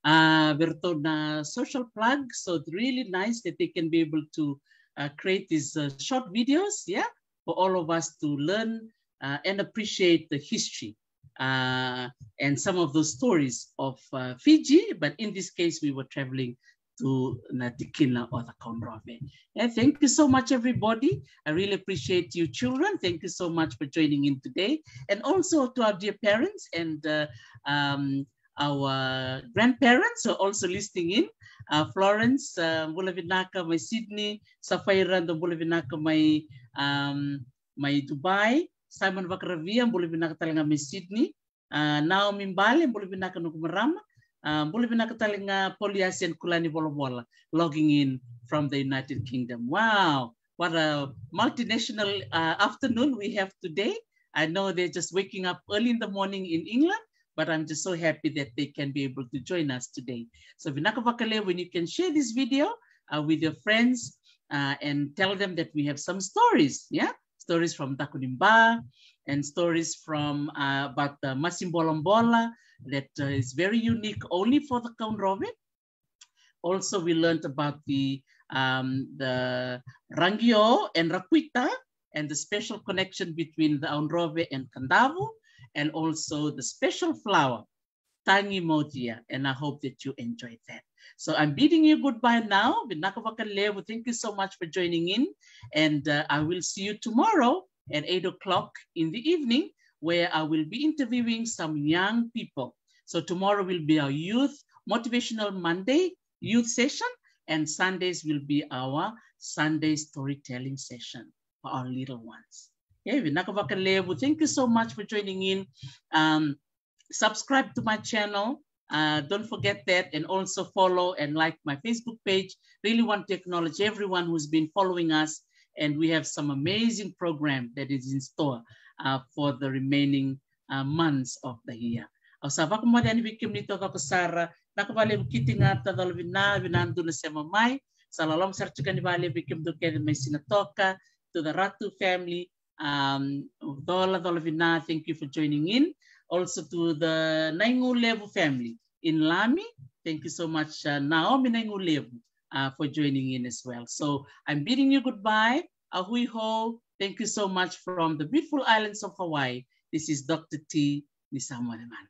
uh, vei ratou na social plug. So it's really nice that they can be able to uh, create these uh, short videos, yeah, for all of us to learn uh, and appreciate the history uh, and some of those stories of uh, Fiji. But in this case, we were traveling to na tikina o Cakaudrove. Yeah, thank you so much, everybody. I really appreciate you, children. Thank you so much for joining in today. And also to our dear parents and uh, um, our grandparents who are also listening in. Uh, Florence, uh, bula vinaka mai Sydney. Safaira, dou bula vinaka mai, um, mai Dubai. Simon Vakaravia, bula vinaka tale ga mai Sydney. Uh, Naomi Bale, bula vinaka noqu marama. Uh, bula vinaka tale ga Poliasi and Kulani Volavola, logging in from the United Kingdom. Wow, what a multinational uh, afternoon we have today. I know they're just waking up early in the morning in England, but I'm just so happy that they can be able to join us today. So vinaka vakalevu when you can share this video uh, with your friends uh, and tell them that we have some stories, yeah? Stories from Takunimba and stories from uh, about the Masi Bolabola that uh, is very unique only for the Cakaudrove. Also, we learned about the um, the Ragio and Rakuita and the special connection between the Cakaudrove and Kadavu, and also the special flower, Tagimodia, and I hope that you enjoyed that. So I'm bidding you goodbye now. Vinaka vakalevu, thank you so much for joining in, and uh, I will see you tomorrow at eight o'clock in the evening, where I will be interviewing some young people. So tomorrow will be our youth motivational Monday youth session, and Sundays will be our Sunday storytelling session for our little ones. Okay, vinaka vakalevu. Thank you so much for joining in. Um, subscribe to my channel. Uh, don't forget that, and also follow and like my Facebook page. Really want to acknowledge everyone who's been following us, and we have some amazing program that is in store uh, for the remaining uh, months of the year. Au sa vakamoce yani vei kemuni taucoko sara, vinaka vakalevu Kiti Gata, cola vina, vina dua na sema mai. Sa loloma sara tiko yani vakalevu vei kemudou kece mai Sinatoka, to the Ratu family, um, cola, cola vina, thank you for joining in. Also to the Naigulevu family in Lami, thank you so much uh, Naomi Naigulevu uh, for joining in as well. So I'm bidding you goodbye. A hui hou, thank you so much from the beautiful islands of Hawaii. This is Doctor T ni Samoa Lemata.